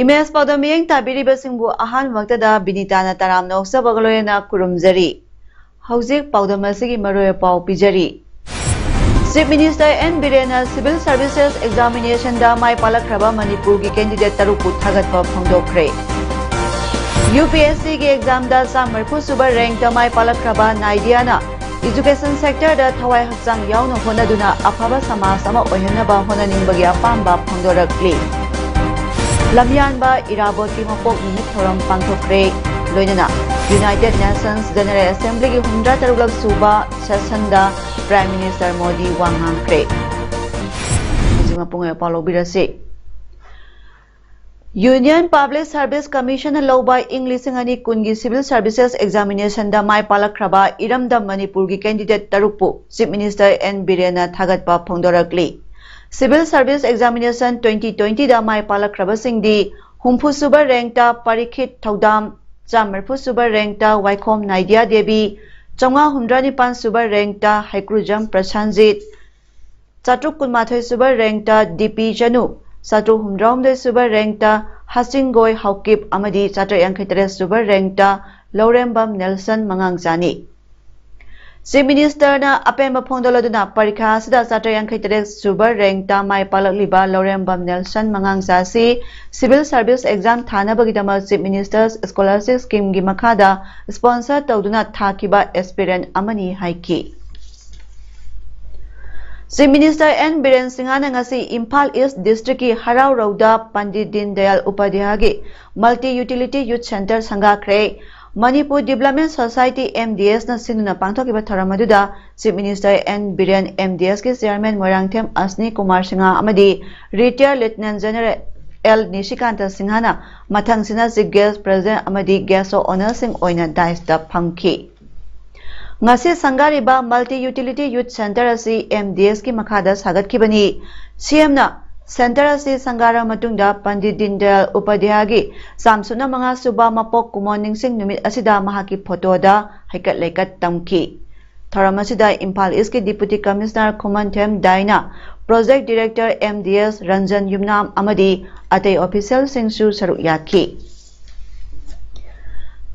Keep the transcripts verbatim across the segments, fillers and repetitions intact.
Image ꯄꯥꯎꯗꯝ ꯃꯤꯠꯌꯦꯡ ꯇꯥꯕꯤꯔꯤꯕꯁꯤꯡꯕꯨ ꯑꯍꯥꯟꯕꯃꯛꯇꯗ ꯕꯤꯅꯤꯇꯥꯅ ꯇꯔꯥꯝꯅ ꯑꯣꯛꯆꯕꯒ ꯂꯣꯏꯅꯅ ꯈꯨꯔꯨꯝꯖꯔꯤ꯫ ꯍꯧꯖꯤꯛ ꯄꯥꯎꯗꯝ ꯑꯁꯤꯒꯤ ꯃꯔꯨꯑꯣꯏꯕ ꯄꯥꯎ ꯄꯤꯖꯔꯤ꯫ ꯆꯤꯐ ꯃꯤꯅꯤꯁꯇꯔ ꯑꯦꯟ ꯕꯤꯔꯦꯟꯅ ꯁꯤꯚꯤꯜ ꯁꯔꯚꯤꯁꯦꯁ ꯑꯦꯛꯖꯥꯃꯤꯅꯦꯁꯟꯗ ꯃꯥꯏ ꯄꯥꯛꯂꯛꯈ꯭ꯔꯕ ꯃꯅꯤꯄꯨꯔꯒꯤ ꯀꯦꯟꯗꯤꯗꯦꯠ ꯇꯔꯨꯛꯄꯨ ꯊꯥꯒꯠꯄ ꯐꯣꯡꯗꯣꯛꯈ꯭ꯔꯦ꯫ ꯌꯨ ꯄꯤ ꯑꯦꯁ ꯁꯤꯒꯤ ꯑꯦꯛꯖꯥꯝꯗ ꯆꯥꯝꯃ ꯃꯔꯤꯐꯨ ꯁꯨꯕ ꯔꯦꯡꯛꯇ ꯃꯥꯏ ꯄꯥꯛꯂꯛꯈ꯭ꯔꯕ ꯅꯥꯏꯗꯤꯌꯥꯅ ꯏꯖꯨꯀꯦꯁꯟ ꯁꯦꯛꯇꯔꯗ ꯊꯋꯥꯏ ꯍꯛꯆꯥꯡ ꯌꯥꯎꯅ ꯍꯣꯠꯅꯗꯨꯅ ꯑꯐꯕ ꯁꯃꯥꯖ ꯑꯃ ꯑꯣꯏꯍꯟꯅꯕ ꯍꯣꯠꯅꯅꯤꯡꯕꯒꯤ ꯑꯄꯥꯝꯕ ꯐꯣꯡꯗꯣꯔꯛꯂꯤ꯫ ꯂꯝꯌꯥꯟꯕ ꯏꯔꯥꯕꯣꯠꯀꯤ ꯃꯄꯣꯛ ꯅꯨꯃꯤꯠ ꯊꯧꯔꯝ ꯄꯥꯡꯊꯣꯛꯈ꯭ꯔꯦ꯫ ꯂꯣꯏꯅꯅ ꯌꯨꯅꯥꯏꯇꯦꯗ ꯅꯦꯁꯟꯁ ꯖꯦꯅꯔꯦꯜ ꯑꯦꯁꯦꯝꯕ꯭ꯂꯤꯒꯤ ꯍꯨꯝꯐꯨꯇꯔꯨꯛꯂꯛ ꯁꯨꯕ ꯁꯦꯁꯟꯗ ꯄ꯭ꯔꯥꯏꯝ ꯃꯤꯅꯤꯁꯇꯔ ꯃꯣꯗꯤ ꯋꯥ ꯉꯥꯡꯈ꯭ꯔꯦ꯫ ꯍꯧꯖꯤꯛ ꯃꯄꯨꯡ ꯑꯣꯏꯕ ꯄꯥꯎ ꯂꯧꯕꯤꯔꯁꯤ꯫ ꯌꯨꯅꯤꯌꯟ ꯄꯕ꯭ꯂꯤꯛ ꯁꯔꯚꯤꯁ ꯀꯃꯤꯁꯟꯅ ꯂꯧꯕ ꯏꯪ ꯂꯤꯁꯤꯡ ꯑꯅꯤ ꯀꯨꯟꯒꯤ ꯁꯤꯚꯤꯜ ꯁꯔꯚꯤꯁꯦꯁ ꯑꯦꯛꯖꯥꯃꯤꯅꯦꯁꯟꯗ ꯃꯥꯏ ꯄꯥꯛꯂꯛꯈ꯭ꯔꯕ ꯏꯔꯝꯗꯝ ꯃꯅꯤꯄꯨꯔꯒꯤ ꯀꯦꯟꯗꯤꯗꯦꯠ ꯇꯔꯨꯛꯄꯨ ꯆꯤꯐ ꯃꯤꯅꯤꯁꯇꯔ ꯑꯦꯟ ꯕꯤꯔꯦꯟꯅ ꯊꯥꯒꯠꯄ ꯐꯣꯡꯗꯣꯔꯛꯂꯤ꯫ ꯁꯤꯚꯤꯜ ꯁꯔꯚꯤꯁ ꯑꯦꯛꯖꯥꯃꯤꯅꯦꯁꯟ ꯇ꯭ꯋꯦꯟꯇꯤ ꯇ꯭ꯋꯦꯟꯇꯤꯗ ꯃꯥꯏ ꯄꯥꯛꯂꯛꯈ꯭ꯔꯕꯁꯤꯡꯗꯤ ꯍꯨꯝꯐꯨ ꯁꯨꯕ ꯔꯦꯡꯛꯇ ꯄꯔꯤꯈꯤꯠ ꯊꯧꯗꯥꯝ, ꯆꯥꯝꯃ ꯃꯔꯤꯐꯨ ꯁꯨꯕ ꯔꯦꯡꯛꯇ ꯋꯥꯏꯈꯣꯝ ꯅꯥꯏꯗꯤꯌꯥ ꯗꯦꯕꯤ, ꯆꯥꯝꯃꯉꯥ ꯍꯨꯝꯗ꯭ꯔꯥ ꯅꯤꯄꯥꯟ ꯁꯨꯕ ꯔꯦꯡꯛꯇ ꯍꯩꯀ꯭ꯔꯨꯖꯝ ꯄ꯭ꯔꯁꯥꯟꯖꯤꯠ, ꯆꯥꯇ꯭ꯔꯨꯛ ꯀꯨꯟꯃꯥꯊꯣꯏ ꯁꯨꯕ ꯔꯦꯡꯛꯇ ꯗꯤ ꯄꯤ ꯆꯅꯨ, ꯆꯥꯇ꯭ꯔꯨꯛ ꯍꯨꯝꯗ꯭ꯔꯥꯍꯨꯝꯗꯣꯏ ꯁꯨꯕ ꯔꯦꯡꯛꯇ ꯍꯥꯆꯤꯡꯒꯣꯏ ꯍꯥꯎꯀꯤꯞ ꯑꯃꯗꯤ ꯆꯥꯇ꯭ꯔꯦꯠ ꯌꯥꯡꯈꯩ ꯇꯔꯦꯠ ꯁꯨꯕ ꯔꯦꯡꯛꯇ ꯂꯧꯔꯦꯝꯕꯝ ꯅꯦꯜꯁꯟ ꯃꯉꯥꯡꯆꯥꯅꯤ꯫ ꯆꯤꯐ ꯃꯤꯅꯤꯁꯇꯔꯅ ꯑꯄꯦꯟꯕ ꯐꯣꯡꯗꯣꯛꯂꯗꯨꯅ ꯄꯔꯤꯈꯥ ꯑꯁꯤꯗ ꯆꯥꯇ꯭ꯔꯦꯠ ꯌꯥꯡꯈꯩ ꯇꯔꯦꯠ ꯁꯨꯕ ꯔꯦꯡꯛꯇ ꯃꯥꯏ ꯄꯥꯛꯂꯛꯂꯤꯕ ꯂꯧꯔꯦꯝꯕꯝ ꯅꯦꯜꯁꯟ ꯃꯉꯥꯡꯆꯥ ꯑꯁꯤ ꯁꯤꯚꯤꯜ ꯁꯔꯚꯤꯁ ꯑꯦꯛꯖꯥꯝ ꯊꯥꯅꯕꯒꯤꯗꯃꯛ ꯆꯤꯐ ꯃꯤꯅꯤꯁꯇꯔ ꯁ꯭ꯀꯣꯂꯔꯁꯤꯞ ꯁ꯭ꯀꯤꯝꯒꯤ ꯃꯈꯥꯗ ꯁ꯭ꯄꯣꯟꯁꯔ ꯇꯧꯗꯨꯅ ꯊꯥꯈꯤꯕ ꯑꯦꯁꯄꯤꯔꯦꯟꯠ ꯑꯃꯅꯤ ꯍꯥꯏꯈꯤ꯫ ꯆꯤꯐ ꯃꯤꯅꯤꯁꯇꯔ ꯑꯦꯟ ꯕꯤꯔꯦꯟ ꯁꯤꯡꯍꯅ ꯉꯁꯤ ꯏꯝꯐꯥꯜ ꯏꯁ꯭ꯠ ꯗꯤꯁꯇ꯭ꯔꯤꯛꯀꯤ ꯍꯔꯥꯎꯔꯧꯗ ꯄꯟꯗꯤꯠ ꯗꯤꯟ ꯗꯌꯥꯜ ꯎꯄꯥꯙ꯭ꯌꯥꯌꯒꯤ ꯃꯜꯇꯤ ꯌꯨꯇꯤꯂꯤꯇꯤ ꯌꯨꯊ ꯁꯦꯟꯇꯔ ꯁꯪꯒꯥꯈ꯭ꯔꯦ꯫ Manipur Development Society, M D S ꯅ ꯁꯤꯟꯗꯨꯅ ꯄꯥꯡꯊꯣꯛꯈꯤꯕ ꯊꯧꯔꯝ ꯑꯗꯨꯗ Chief Minister N Biren, M D S ꯀꯤ Chairman ꯃꯣꯏꯔꯥꯡꯊꯦꯝ ꯑꯁꯅꯤ ꯀꯨꯃꯥꯔ ꯁꯤꯡꯍ ꯑꯃꯗꯤ Retired Lieutenant General L ꯅꯤꯁꯤꯀꯥꯟꯇ ꯁꯤꯡꯍꯅ ꯃꯊꯪꯁꯤꯅ Chief Guest, President ꯑꯃꯗꯤ Guest of Honour ꯁꯤꯡ ꯑꯣꯏꯅ dais ꯇ ꯐꯝꯈꯤ꯫ ꯉꯁꯤ ꯁꯪꯒꯥꯔꯤꯕ Multi Utility Youth Centre ꯑꯁꯤ M D S ꯀꯤ ꯃꯈꯥꯗ ꯁꯥꯒꯠꯈꯤꯕꯅꯤ꯫ C M ꯅ centre ꯑꯁꯤ ꯁꯪꯒꯥꯔꯕ ꯃꯇꯨꯡꯗ ꯄꯟꯗꯤꯠ ꯗꯤꯟꯗꯌꯥꯜ ꯎꯄꯥꯙ꯭ꯌꯥꯌꯒꯤ ꯆꯥꯝꯁꯨꯞꯅ ꯃꯉꯥ ꯁꯨꯕ ꯃꯄꯣꯛ ꯀꯨꯝꯑꯣꯟ ꯅꯤꯡꯁꯤꯡ ꯅꯨꯃꯤꯠ ꯑꯁꯤꯗ ꯃꯍꯥꯛꯀꯤ photo ꯗ ꯍꯩꯀꯠ ꯂꯩꯀꯠ ꯇꯝꯈꯤ꯫ ꯊꯧꯔꯝ ꯑꯁꯤꯗ ꯏꯝꯐꯥꯜ East ꯀꯤ Deputy Commissioner ꯈꯨꯃꯟꯊꯦꯝ ꯗꯥꯏꯅ, Project Director M D S Ranjan ꯌꯨꯝꯅꯥꯝ ꯑꯃꯗꯤ ꯑꯇꯩ official ꯁꯤꯡꯁꯨ ꯁꯔꯨꯛ ꯌꯥꯈꯤ꯫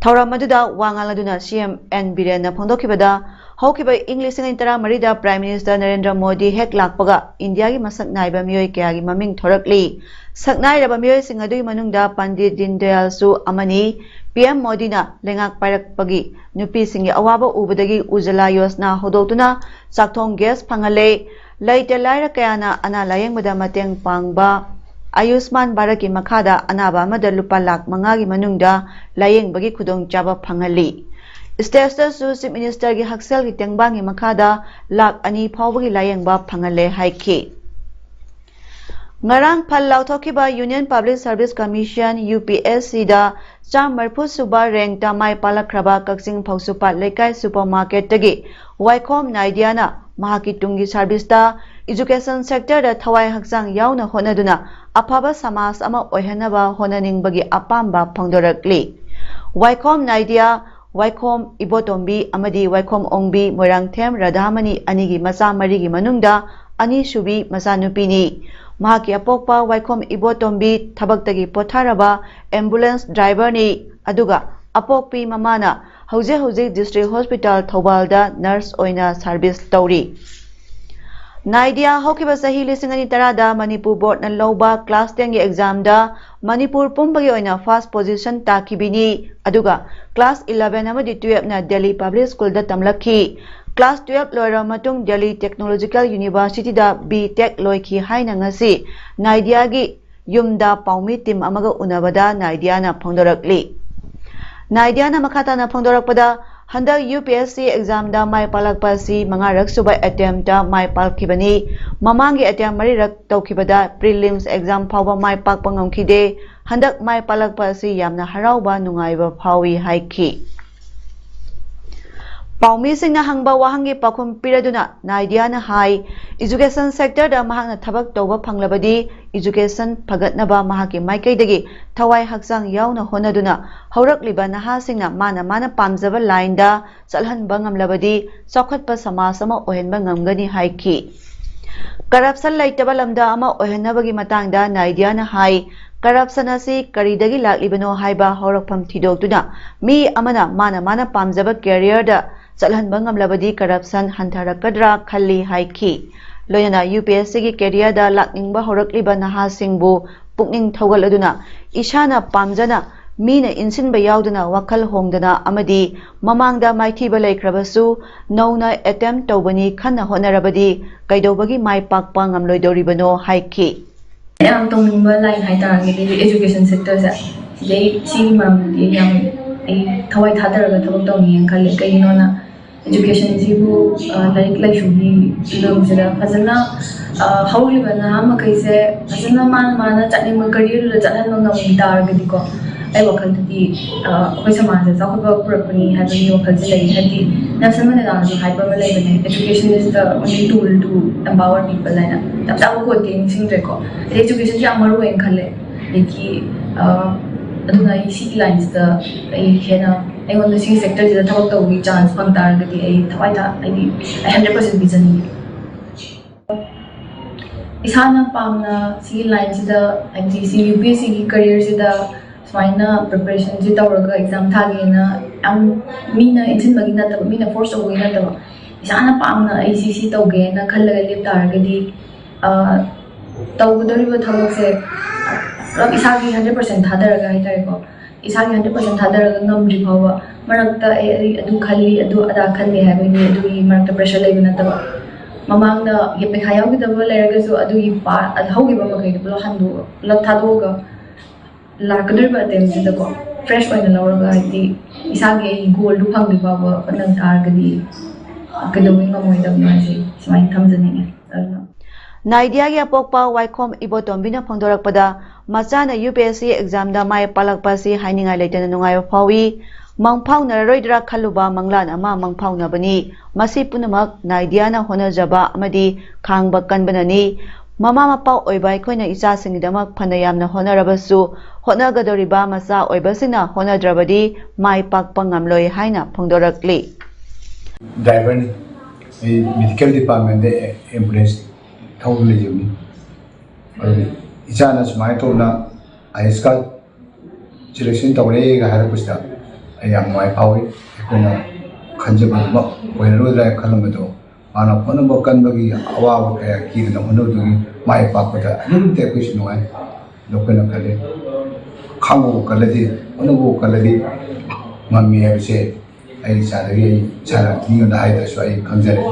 ꯊꯧꯔꯝ ꯑꯗꯨꯗ ꯋꯥ ꯉꯥꯡꯂꯗꯨꯅ C M N ꯕꯤꯔꯦꯟꯅ ꯐꯣꯡꯗꯣꯛꯈꯤꯕꯗ, ꯍꯧꯈꯤꯕ ꯏꯪ ꯂꯤꯁꯤꯡ ꯑꯅꯤ ꯇꯔꯥꯃꯔꯤꯗ Prime Minister ꯅꯔꯦꯟꯗ꯭ꯔ ꯃꯣꯗꯤ ꯍꯦꯛ ꯂꯥꯛꯄꯒ ꯏꯟꯗꯤꯌꯥꯒꯤ ꯃꯁꯛ ꯅꯥꯏꯕ ꯃꯤꯑꯣꯏ ꯀꯌꯥꯒꯤ ꯃꯃꯤꯡ ꯊꯣꯔꯛꯂꯤ꯫ ꯁꯛꯅꯥꯏꯔꯕ ꯃꯤꯑꯣꯏꯁꯤꯡ ꯑꯗꯨꯒꯤ ꯃꯅꯨꯡꯗ ꯄꯟꯗꯤꯠ ꯗꯤꯟꯗꯌꯥꯜꯁꯨ ꯑꯃꯅꯤ꯫ P M ꯃꯣꯗꯤꯅ ꯂꯩꯉꯥꯛ ꯄꯥꯏꯔꯛꯄꯒꯤ ꯅꯨꯄꯤꯁꯤꯡꯒꯤ ꯑꯋꯥꯕ ꯎꯕꯗꯒꯤ ꯎꯖꯥꯂꯥ ꯌꯣꯖꯅꯥ ꯍꯧꯗꯣꯛꯇꯨꯅ ꯆꯥꯛꯊꯣꯡ gas ꯐꯪꯍꯜꯂꯦ꯫ ꯂꯩꯇ ꯂꯥꯏꯔ ꯀꯌꯥꯅ ꯑꯅꯥ ꯂꯥꯌꯦꯡꯕꯗ ꯃꯇꯦꯡ ꯄꯥꯡꯕ ꯑꯌꯨꯁꯃꯥꯟ ꯚꯥꯔꯠꯀꯤ ꯃꯈꯥꯗ ꯑꯅꯥꯕ ꯑꯃꯗ ꯂꯨꯄꯥ ꯂꯥꯈ ꯃꯉꯥꯒꯤ ꯃꯅꯨꯡꯗ ꯂꯥꯌꯦꯡꯕꯒꯤ ꯈꯨꯗꯣꯡꯆꯥꯕ ꯐꯪꯍꯜꯂꯤ꯫ State ꯇꯁꯨ Chief Minister ꯒꯤ ꯍꯛꯁꯦꯜꯒꯤ ꯇꯦꯡꯕꯥꯡꯒꯤ ꯃꯈꯥꯗ ꯂꯥꯈ ꯑꯅꯤ ꯐꯥꯎꯕꯒꯤ ꯂꯥꯌꯦꯡꯕ ꯐꯪꯍꯜꯂꯦ ꯍꯥꯏꯈꯤ꯫ ꯉꯔꯥꯡ ꯐꯜ ꯂꯥꯎꯊꯣꯛꯈꯤꯕ Union Public Service Commission, U P S C ꯗ ꯆꯥꯝꯃ ꯃꯔꯤꯐꯨ ꯁꯨꯕ rank ꯇ ꯃꯥꯏ ꯄꯥꯛꯂꯛꯈ꯭ꯔꯕ ꯀꯛꯆꯤꯡ ꯐꯧꯁꯨꯄꯥꯠ ꯂꯩꯀꯥꯏ supermarket ꯇꯒꯤ ꯋꯥꯏꯈꯣꯝ ꯅꯥꯏꯗꯤꯌꯥꯅ ꯃꯍꯥꯛꯀꯤ ꯇꯨꯡꯒꯤ service ꯇ education sector ꯗ ꯊꯋꯥꯏ ꯍꯛꯆꯥꯡ ꯌꯥꯎꯅ ꯍꯣꯠꯅꯗꯨꯅ ꯑꯐꯕ ꯁꯃꯥꯖ ꯑꯃ ꯑꯣꯏꯍꯟꯅꯕ ꯍꯣꯠꯅꯅꯤꯡꯕꯒꯤ ꯑꯄꯥꯝꯕ ꯐꯣꯡꯗꯣꯔꯛꯂꯤ꯫ ꯋꯥꯏꯈꯣꯝ ꯅꯥꯏꯗꯤꯌꯥ, ꯋꯥꯏꯈꯣꯝ ꯏꯕꯣꯇꯣꯝꯕꯤ ꯑꯃꯗꯤ ꯋꯥꯏꯈꯣꯝ ꯑꯣꯡꯕꯤ ꯃꯣꯏꯔꯥꯡꯊꯦꯝ ꯔꯥꯙꯥꯃꯅꯤ ꯑꯅꯤꯒꯤ ꯃꯆꯥ ꯃꯔꯤꯒꯤ ꯃꯅꯨꯡꯗ ꯑꯅꯤꯁꯨꯕꯤ ꯃꯆꯥꯅꯨꯄꯤꯅꯤ꯫ ꯃꯍꯥꯛꯀꯤ ꯑꯄꯣꯛꯄ ꯋꯥꯏꯈꯣꯝ ꯏꯕꯣꯇꯣꯝꯕꯤ ꯊꯕꯛꯇꯒꯤ ꯄꯣꯊꯥꯔꯕ ambulance driver ꯅꯤ, ꯑꯗꯨꯒ ꯑꯄꯣꯛꯄꯤ ꯃꯃꯥꯅ ꯍꯧꯖꯤꯛ ꯍꯧꯖꯤꯛ District Hospital ꯊꯧꯕꯥꯜꯗ nurse ꯑꯣꯏꯅ service ꯇꯧꯔꯤ꯫ ꯅꯥꯏꯗꯤꯌꯥ ꯍꯧꯈꯤꯕ ꯆꯍꯤ ꯂꯤꯁꯤꯡ ꯑꯅꯤ ꯇꯔꯥꯗ ꯃꯅꯤꯄꯨꯔ board ꯅ ꯂꯧꯕ class ten ꯒꯤ exam ꯗ ꯃꯅꯤꯄꯨꯔ ꯄꯨꯝꯕꯒꯤ ꯑꯣꯏꯅ first position ꯇꯥꯈꯤꯕꯤꯅꯤ, ꯑꯗꯨꯒ class eleven ꯑꯃꯗꯤ twelve ꯅ Delhi Public School ꯗ ꯇꯝꯂꯛꯈꯤ꯫ Class twelve ꯂꯣꯏꯔꯕ ꯃꯇꯨꯡ Delhi Technological University ꯗ B Tech ꯂꯣꯏꯈꯤ ꯍꯥꯏꯅ ꯉꯁꯤ ꯅꯥꯏꯗꯤꯌꯥꯒꯤ ꯌꯨꯝꯗ ꯄꯥꯎꯃꯤ team ꯑꯃꯒ ꯎꯅꯕꯗ ꯅꯥꯏꯗꯤꯌꯥꯅ ꯐꯣꯡꯗꯣꯔꯛꯂꯤ꯫ ꯅꯥꯏꯗꯤꯌꯥꯅ ꯃꯈꯥ ꯇꯥꯅ ꯐꯣꯡꯗꯣꯔꯛꯄꯗ, ꯍꯟꯗꯛ UPSC examꯗ ꯃꯥꯏ ꯄꯥꯛꯂꯛꯄ ꯑꯁꯤ ꯃꯉꯥꯔꯛ ꯁꯨꯕ attemptꯇ ꯃꯥꯏ ꯄꯥꯛꯈꯤꯕꯅꯤ꯫ ꯃꯃꯥꯡꯒꯤ attempt ꯃꯔꯤꯔꯛ ꯇꯧꯈꯤꯕꯗ prelims exam ꯐꯥꯎꯕ ꯃꯥꯏ ꯄꯥꯛꯄ ꯉꯝꯈꯤꯗꯦ꯫ ꯍꯟꯗꯛ ꯃꯥꯏ ꯄꯥꯛꯂꯛꯄ ꯑꯁꯤ ꯌꯥꯝꯅ ꯍꯔꯥꯎꯕ, ꯅꯨꯡꯉꯥꯏꯕ ꯐꯥꯎꯏ ꯍꯥꯏꯈꯤ꯫ ꯄꯥꯎꯃꯤꯁꯤꯡꯅ ꯍꯪꯕ ꯋꯥꯍꯪꯒꯤ ꯄꯥꯎꯈꯨꯝ ꯄꯤꯔꯗꯨꯅ ꯅꯥꯏꯗꯤꯌꯥꯅ ꯍꯥꯏ, education sectorꯗ ꯃꯍꯥꯛꯅ ꯊꯕꯛ ꯇꯧꯕ ꯐꯪꯂꯕꯗꯤ education ꯐꯒꯠꯅꯕ ꯃꯍꯥꯛꯀꯤ ꯃꯥꯏꯀꯩꯗꯒꯤ ꯊꯋꯥꯏ ꯍꯛꯆꯥꯡ ꯌꯥꯎꯅ ꯍꯣꯠꯅꯗꯨꯅ ꯍꯧꯔꯛꯂꯤꯕ ꯅꯍꯥꯁꯤꯡꯅ ꯃꯥꯅ ꯃꯥꯅ ꯄꯥꯝꯖꯕ lineꯗ ꯆꯠꯍꯟꯕ ꯉꯝꯂꯕꯗꯤ ꯆꯥꯎꯈꯠꯄ ꯁꯃꯥꯖ ꯑꯃ ꯑꯣꯏꯍꯟꯕ ꯉꯝꯒꯅꯤ ꯍꯥꯏꯈꯤ꯫ Corruption ꯂꯩꯇꯕ ꯂꯝꯗꯝ ꯑꯃ ꯑꯣꯏꯍꯟꯅꯕꯒꯤ ꯃꯇꯥꯡꯗ ꯅꯥꯏꯗꯤꯌꯥꯅ ꯍꯥꯏ, corruption ꯑꯁꯤ ꯀꯔꯤꯗꯒꯤ ꯂꯥꯛꯂꯤꯕꯅꯣ ꯍꯥꯏꯕ ꯍꯧꯔꯛꯐꯝ ꯊꯤꯗꯣꯛꯇꯨꯅ ꯃꯤ ꯑꯃꯅ ꯃꯥꯅ ꯃꯥꯅ ꯄꯥꯝꯖꯕ careerꯗ ꯆꯠꯍꯟꯕ ꯉꯝꯂꯕꯗꯤ corruption ꯍꯟꯊꯔꯛꯀꯗ꯭ꯔꯥ ꯈꯜꯂꯤ ꯍꯥꯏꯈꯤ꯫ ꯂꯣꯏꯅꯅ UPSCꯒꯤ careerꯗ ꯂꯥꯛꯅꯤꯡꯕ ꯍꯧꯔꯛꯂꯤꯕ ꯅꯍꯥꯁꯤꯡꯕꯨ ꯄꯨꯛꯅꯤꯡ ꯊꯧꯒꯠꯂꯗꯨꯅ ꯏꯁꯥꯅ ꯄꯥꯝꯖꯅ ꯃꯤꯅ ꯏꯟꯁꯤꯟꯕ ꯌꯥꯎꯗꯅ ꯋꯥꯈꯜ ꯍꯣꯡꯗꯅ ꯑꯃꯗꯤ ꯃꯃꯥꯡꯗ ꯃꯥꯏꯊꯤꯕ ꯂꯩꯈ꯭ꯔꯕꯁꯨ ꯅꯧꯅ attempt ꯇꯧꯕꯅꯤ ꯈꯟꯅ ꯍꯣꯠꯅꯔꯕꯗꯤ ꯀꯩꯗꯧꯕꯒꯤ ꯃꯥꯏ ꯄꯥꯛꯄ ꯉꯝꯂꯣꯏꯗꯧꯔꯤꯕꯅꯣ ꯍꯥꯏꯈꯤ꯫ ꯌꯥꯝ ꯇꯧꯅꯤꯡꯕ line ꯍꯥꯏꯇꯥꯔꯒꯗꯤ education sectorꯁꯦ꯫ ꯁꯤꯗꯩ ꯁꯤꯒꯤ ꯃꯔꯝꯗꯗꯤ ꯌꯥꯝ ꯑꯩ ꯊꯋꯥꯏ ꯊꯥꯗꯔꯒ ꯊꯕꯛ ꯇꯧꯅꯤꯡꯉꯦꯅ ꯈꯜꯂꯦ꯫ ꯀꯩꯒꯤꯅꯣꯅ educationꯁꯤꯕꯨ ꯂꯥꯏꯔꯤꯛ ꯂꯥꯏꯁꯨꯒꯤ ꯐꯤꯕꯝꯁꯤꯗ ꯐꯖꯅ ꯍꯧꯔꯤꯕ ꯅꯍꯥ ꯃꯈꯩꯁꯦ ꯐꯖꯅ ꯃꯥꯅ ꯃꯥꯅ ꯆꯠꯅꯤꯡꯕ careerꯗꯨꯗ ꯆꯠꯍꯟꯕ ꯉꯝꯈꯤ ꯇꯥꯔꯒꯗꯤꯀꯣ, ꯑꯩ ꯋꯥꯈꯜꯗꯗꯤ ꯑꯩꯈꯣꯏ ꯁꯃꯥꯖꯁꯦ ꯆꯥꯎꯈꯠꯄ ꯄꯨꯔꯛꯄꯅꯤ ꯍꯥꯏꯕꯒꯤ ꯋꯥꯈꯜꯁꯦ ꯂꯩ꯫ ꯍꯥꯏꯗꯤ Nelson Mandelaꯅꯁꯨ ꯍꯥꯏꯕ ꯑꯃ ꯂꯩꯕꯅꯦ, education is the only tool to empower people ꯍꯥꯏꯅ꯫ ꯆꯞ ꯆꯥꯕ quoteꯇꯤ ꯅꯤꯡꯁꯤꯡꯗ꯭ꯔꯦꯀꯣ꯫ ꯑꯗꯩ educationꯁꯦ ꯌꯥꯝ ꯃꯔꯨ ꯑꯣꯏꯅ ꯈꯜꯂꯦ꯫ ꯑꯗꯒꯤ ꯑꯗꯨꯅ ꯑꯩ ꯁꯤꯒꯤ lineꯁꯤꯗ ꯑꯩ ꯍꯦꯟꯅ ꯑꯩꯉꯣꯟꯗ ꯁꯤꯒꯤ sectorꯁꯤꯗ ꯊꯕꯛ ꯇꯧꯕꯒꯤ chance ꯐꯪ ꯇꯥꯔꯒꯗꯤ ꯑꯩ ꯊꯋꯥꯏ ꯊꯥ ꯑꯩꯗꯤ ꯑꯩ hundred percent ꯄꯤꯖꯅꯤꯡꯉꯤ꯫ ꯏꯁꯥꯅ ꯄꯥꯝꯅ ꯁꯤꯒꯤ lineꯁꯤꯗ, ꯍꯥꯏꯕꯗꯤ ꯁꯤ UPSCꯒꯤ careerꯁꯤꯗ ꯁꯨꯃꯥꯏꯅ preparationꯁꯤ ꯇꯧꯔꯒ exam ꯊꯥꯒꯦꯅ ꯌꯥꯝ ꯃꯤꯅ ꯏꯟꯁꯤꯟꯕꯒꯤ ꯅꯠꯇꯕ, ꯃꯤꯅ force ꯇꯧꯕꯒꯤ ꯅꯠꯇꯕ, ꯏꯁꯥꯅ ꯄꯥꯝꯅ ꯑꯩ ꯁꯤ ꯁꯤ ꯇꯧꯒꯦꯅ ꯈꯜꯂꯒ ꯂꯦꯞ ꯇꯥꯔꯒꯗꯤ ꯇꯧꯒꯗꯧꯔꯤꯕ ꯊꯕꯛꯁꯦ ꯄꯨꯂꯞ ꯏꯁꯥꯒꯤ hundred percent ꯊꯥꯗꯔꯒ ꯍꯥꯏꯇꯥꯔꯦꯀꯣ, ꯏꯁꯥꯒꯤ hundred percent ꯊꯥꯗꯔꯒ ꯉꯝꯗ꯭ꯔꯤ ꯐꯥꯎꯕ ꯃꯔꯛꯇ ꯑꯩ ꯑꯩ ꯑꯗꯨ ꯈꯜꯂꯤ, ꯑꯗꯨ ꯑꯗꯥ ꯈꯜꯂꯤ ꯍꯥꯏꯕꯒꯤ ꯑꯗꯨꯒꯤ ꯃꯔꯛꯇ pressure ꯂꯩꯕ ꯅꯠꯇꯕ, ꯃꯃꯥꯡꯗ ꯄꯩꯈꯥ ꯌꯥꯎꯈꯤꯗꯕ ꯂꯩꯔꯒꯁꯨ ꯑꯗꯨꯒꯤ ꯄꯥ ꯍꯧꯈꯤꯕ ꯃꯈꯩꯗꯣ ꯄꯨꯂꯞ ꯍꯟꯗꯣꯛ ꯄꯨꯂꯞ ꯊꯥꯗꯣꯛꯑꯒ ꯂꯥꯛꯀꯗꯧꯔꯤꯕ attemptꯁꯤꯗꯀꯣ ꯐ꯭ꯔꯦꯁ ꯑꯣꯏꯅ ꯂꯧꯔꯒ, ꯍꯥꯏꯗꯤ, ꯏꯁꯥꯒꯤ ꯑꯩ ꯒꯣꯜꯗꯨ ꯐꯪꯗ꯭ꯔꯤ ꯐꯥꯎꯕ ꯍꯣꯠꯅ ꯇꯥꯔꯒꯗꯤ ꯀꯩꯗꯧꯉꯩ ꯉꯝꯃꯣꯏꯗꯕꯅꯣ ꯍꯥꯏꯁꯦ ꯁꯨꯃꯥꯏꯅ ꯊꯝꯖꯅꯤꯡꯉꯦ꯫ ꯑꯗꯨꯅ ꯅꯥꯏꯗꯤꯌꯥꯒꯤ ꯑꯄꯣꯛꯄ ꯋꯥꯏꯈꯣꯝ ꯏꯕꯣꯇꯣꯝꯕꯤꯅ ꯐꯣꯡꯗꯣꯔꯛꯄꯗ, ꯃꯆꯥꯅ ꯌꯨ ꯄꯤ ꯑꯦꯁ ꯁꯤ ꯑꯦꯛꯖꯥꯝꯗ ꯃꯥꯏ ꯄꯥꯛꯂꯛꯄ ꯑꯁꯤ ꯍꯥꯏꯅꯤꯡꯉꯥꯏ ꯂꯩꯇꯅ ꯅꯨꯡꯉꯥꯏꯕ ꯐꯥꯎꯏ꯫ ꯃꯪꯐꯥꯎꯅꯔꯔꯣꯏꯗ꯭ꯔꯥ ꯈꯜꯂꯨꯕ ꯃꯪꯂꯥꯟ ꯑꯃ ꯃꯪꯐꯥꯎꯅꯕꯅꯤ꯫ ꯃꯁꯤ ꯄꯨꯝꯅꯃꯛ ꯅꯥꯏꯗꯤꯌꯥꯅ ꯍꯣꯠꯅꯖꯕ ꯑꯃꯗꯤ ꯈꯥꯡꯕ ꯀꯟꯕꯅꯅꯤ꯫ ꯃꯃꯥ ꯃꯄꯥ ꯑꯣꯏꯕ ꯑꯩꯈꯣꯏꯅ ꯏꯆꯥꯁꯤꯡꯒꯤꯗꯃꯛ ꯐꯅ ꯌꯥꯝꯅ ꯍꯣꯠꯅꯔꯕꯁꯨ, ꯍꯣꯠꯅꯒꯗꯧꯔꯤꯕ ꯃꯆꯥ ꯑꯣꯏꯕꯁꯤꯡꯅ ꯍꯣꯠꯅꯗ꯭ꯔꯕꯗꯤ ꯃꯥꯏ ꯄꯥꯛꯄ ꯉꯝꯂꯣꯏ ꯍꯥꯏꯅ ꯐꯣꯡꯗꯣꯔꯛꯂꯤ꯫ ꯗ꯭ꯔꯥꯏꯚꯔꯅꯤ꯫ ꯑꯩ ꯃꯦꯗꯤꯀꯦꯜ ꯗꯤꯄꯥꯔꯠꯃꯦꯟꯗ ꯑꯦꯝꯕꯨꯂꯦꯟꯁ ꯊꯧꯕ ꯂꯩꯖꯕꯅꯤ꯫ ꯑꯗꯨ ꯏꯆꯥꯅ ꯁꯨꯃꯥꯏꯅ ꯇꯧꯅ ꯑꯥꯏ ꯑꯦꯁ ꯀꯥꯔꯗ ꯁꯦꯂꯦꯛꯁꯟ ꯇꯧꯔꯦꯒ ꯍꯥꯏꯔꯛꯄꯁꯤꯗ ꯑꯩ ꯌꯥꯝ ꯅꯨꯡꯉꯥꯏ ꯐꯥꯎꯏ꯫ ꯑꯩꯈꯣꯏꯅ ꯈꯟꯖꯕꯗꯨꯃꯛ ꯑꯣꯏꯔꯔꯣꯏꯗ꯭ꯔꯥ ꯈꯜꯂꯝꯕꯗꯣ, ꯃꯥꯅ ꯍꯣꯠꯅꯕ ꯀꯟꯕꯒꯤ ꯑꯋꯥꯕ ꯀꯌꯥ ꯀꯤꯗꯅ ꯍꯣꯠꯅꯕꯗꯨꯒꯤ ꯃꯥꯏ ꯄꯥꯛꯄꯗ ꯑꯗꯨꯛꯀꯤ ꯃꯇꯤꯛ ꯑꯩꯈꯣꯏꯁꯨ ꯅꯨꯡꯉꯥꯏ꯫ ꯑꯗꯣ ꯑꯩꯈꯣꯏꯅ ꯈꯜꯂꯤ, ꯈꯥꯡꯕꯕꯨ ꯀꯜꯂꯗꯤ, ꯍꯣꯠꯅꯕꯕꯨ ꯀꯜꯂꯗꯤ ꯉꯝꯃꯤ ꯍꯥꯏꯕꯁꯦ ꯑꯩ ꯏꯆꯥꯗꯒꯤ ꯑꯩ ꯏꯁꯥꯅ ꯃꯤꯉꯣꯟꯗ ꯍꯥꯏꯗ꯭ꯔꯁꯨ ꯑꯩ ꯈꯪꯖꯔꯦ꯫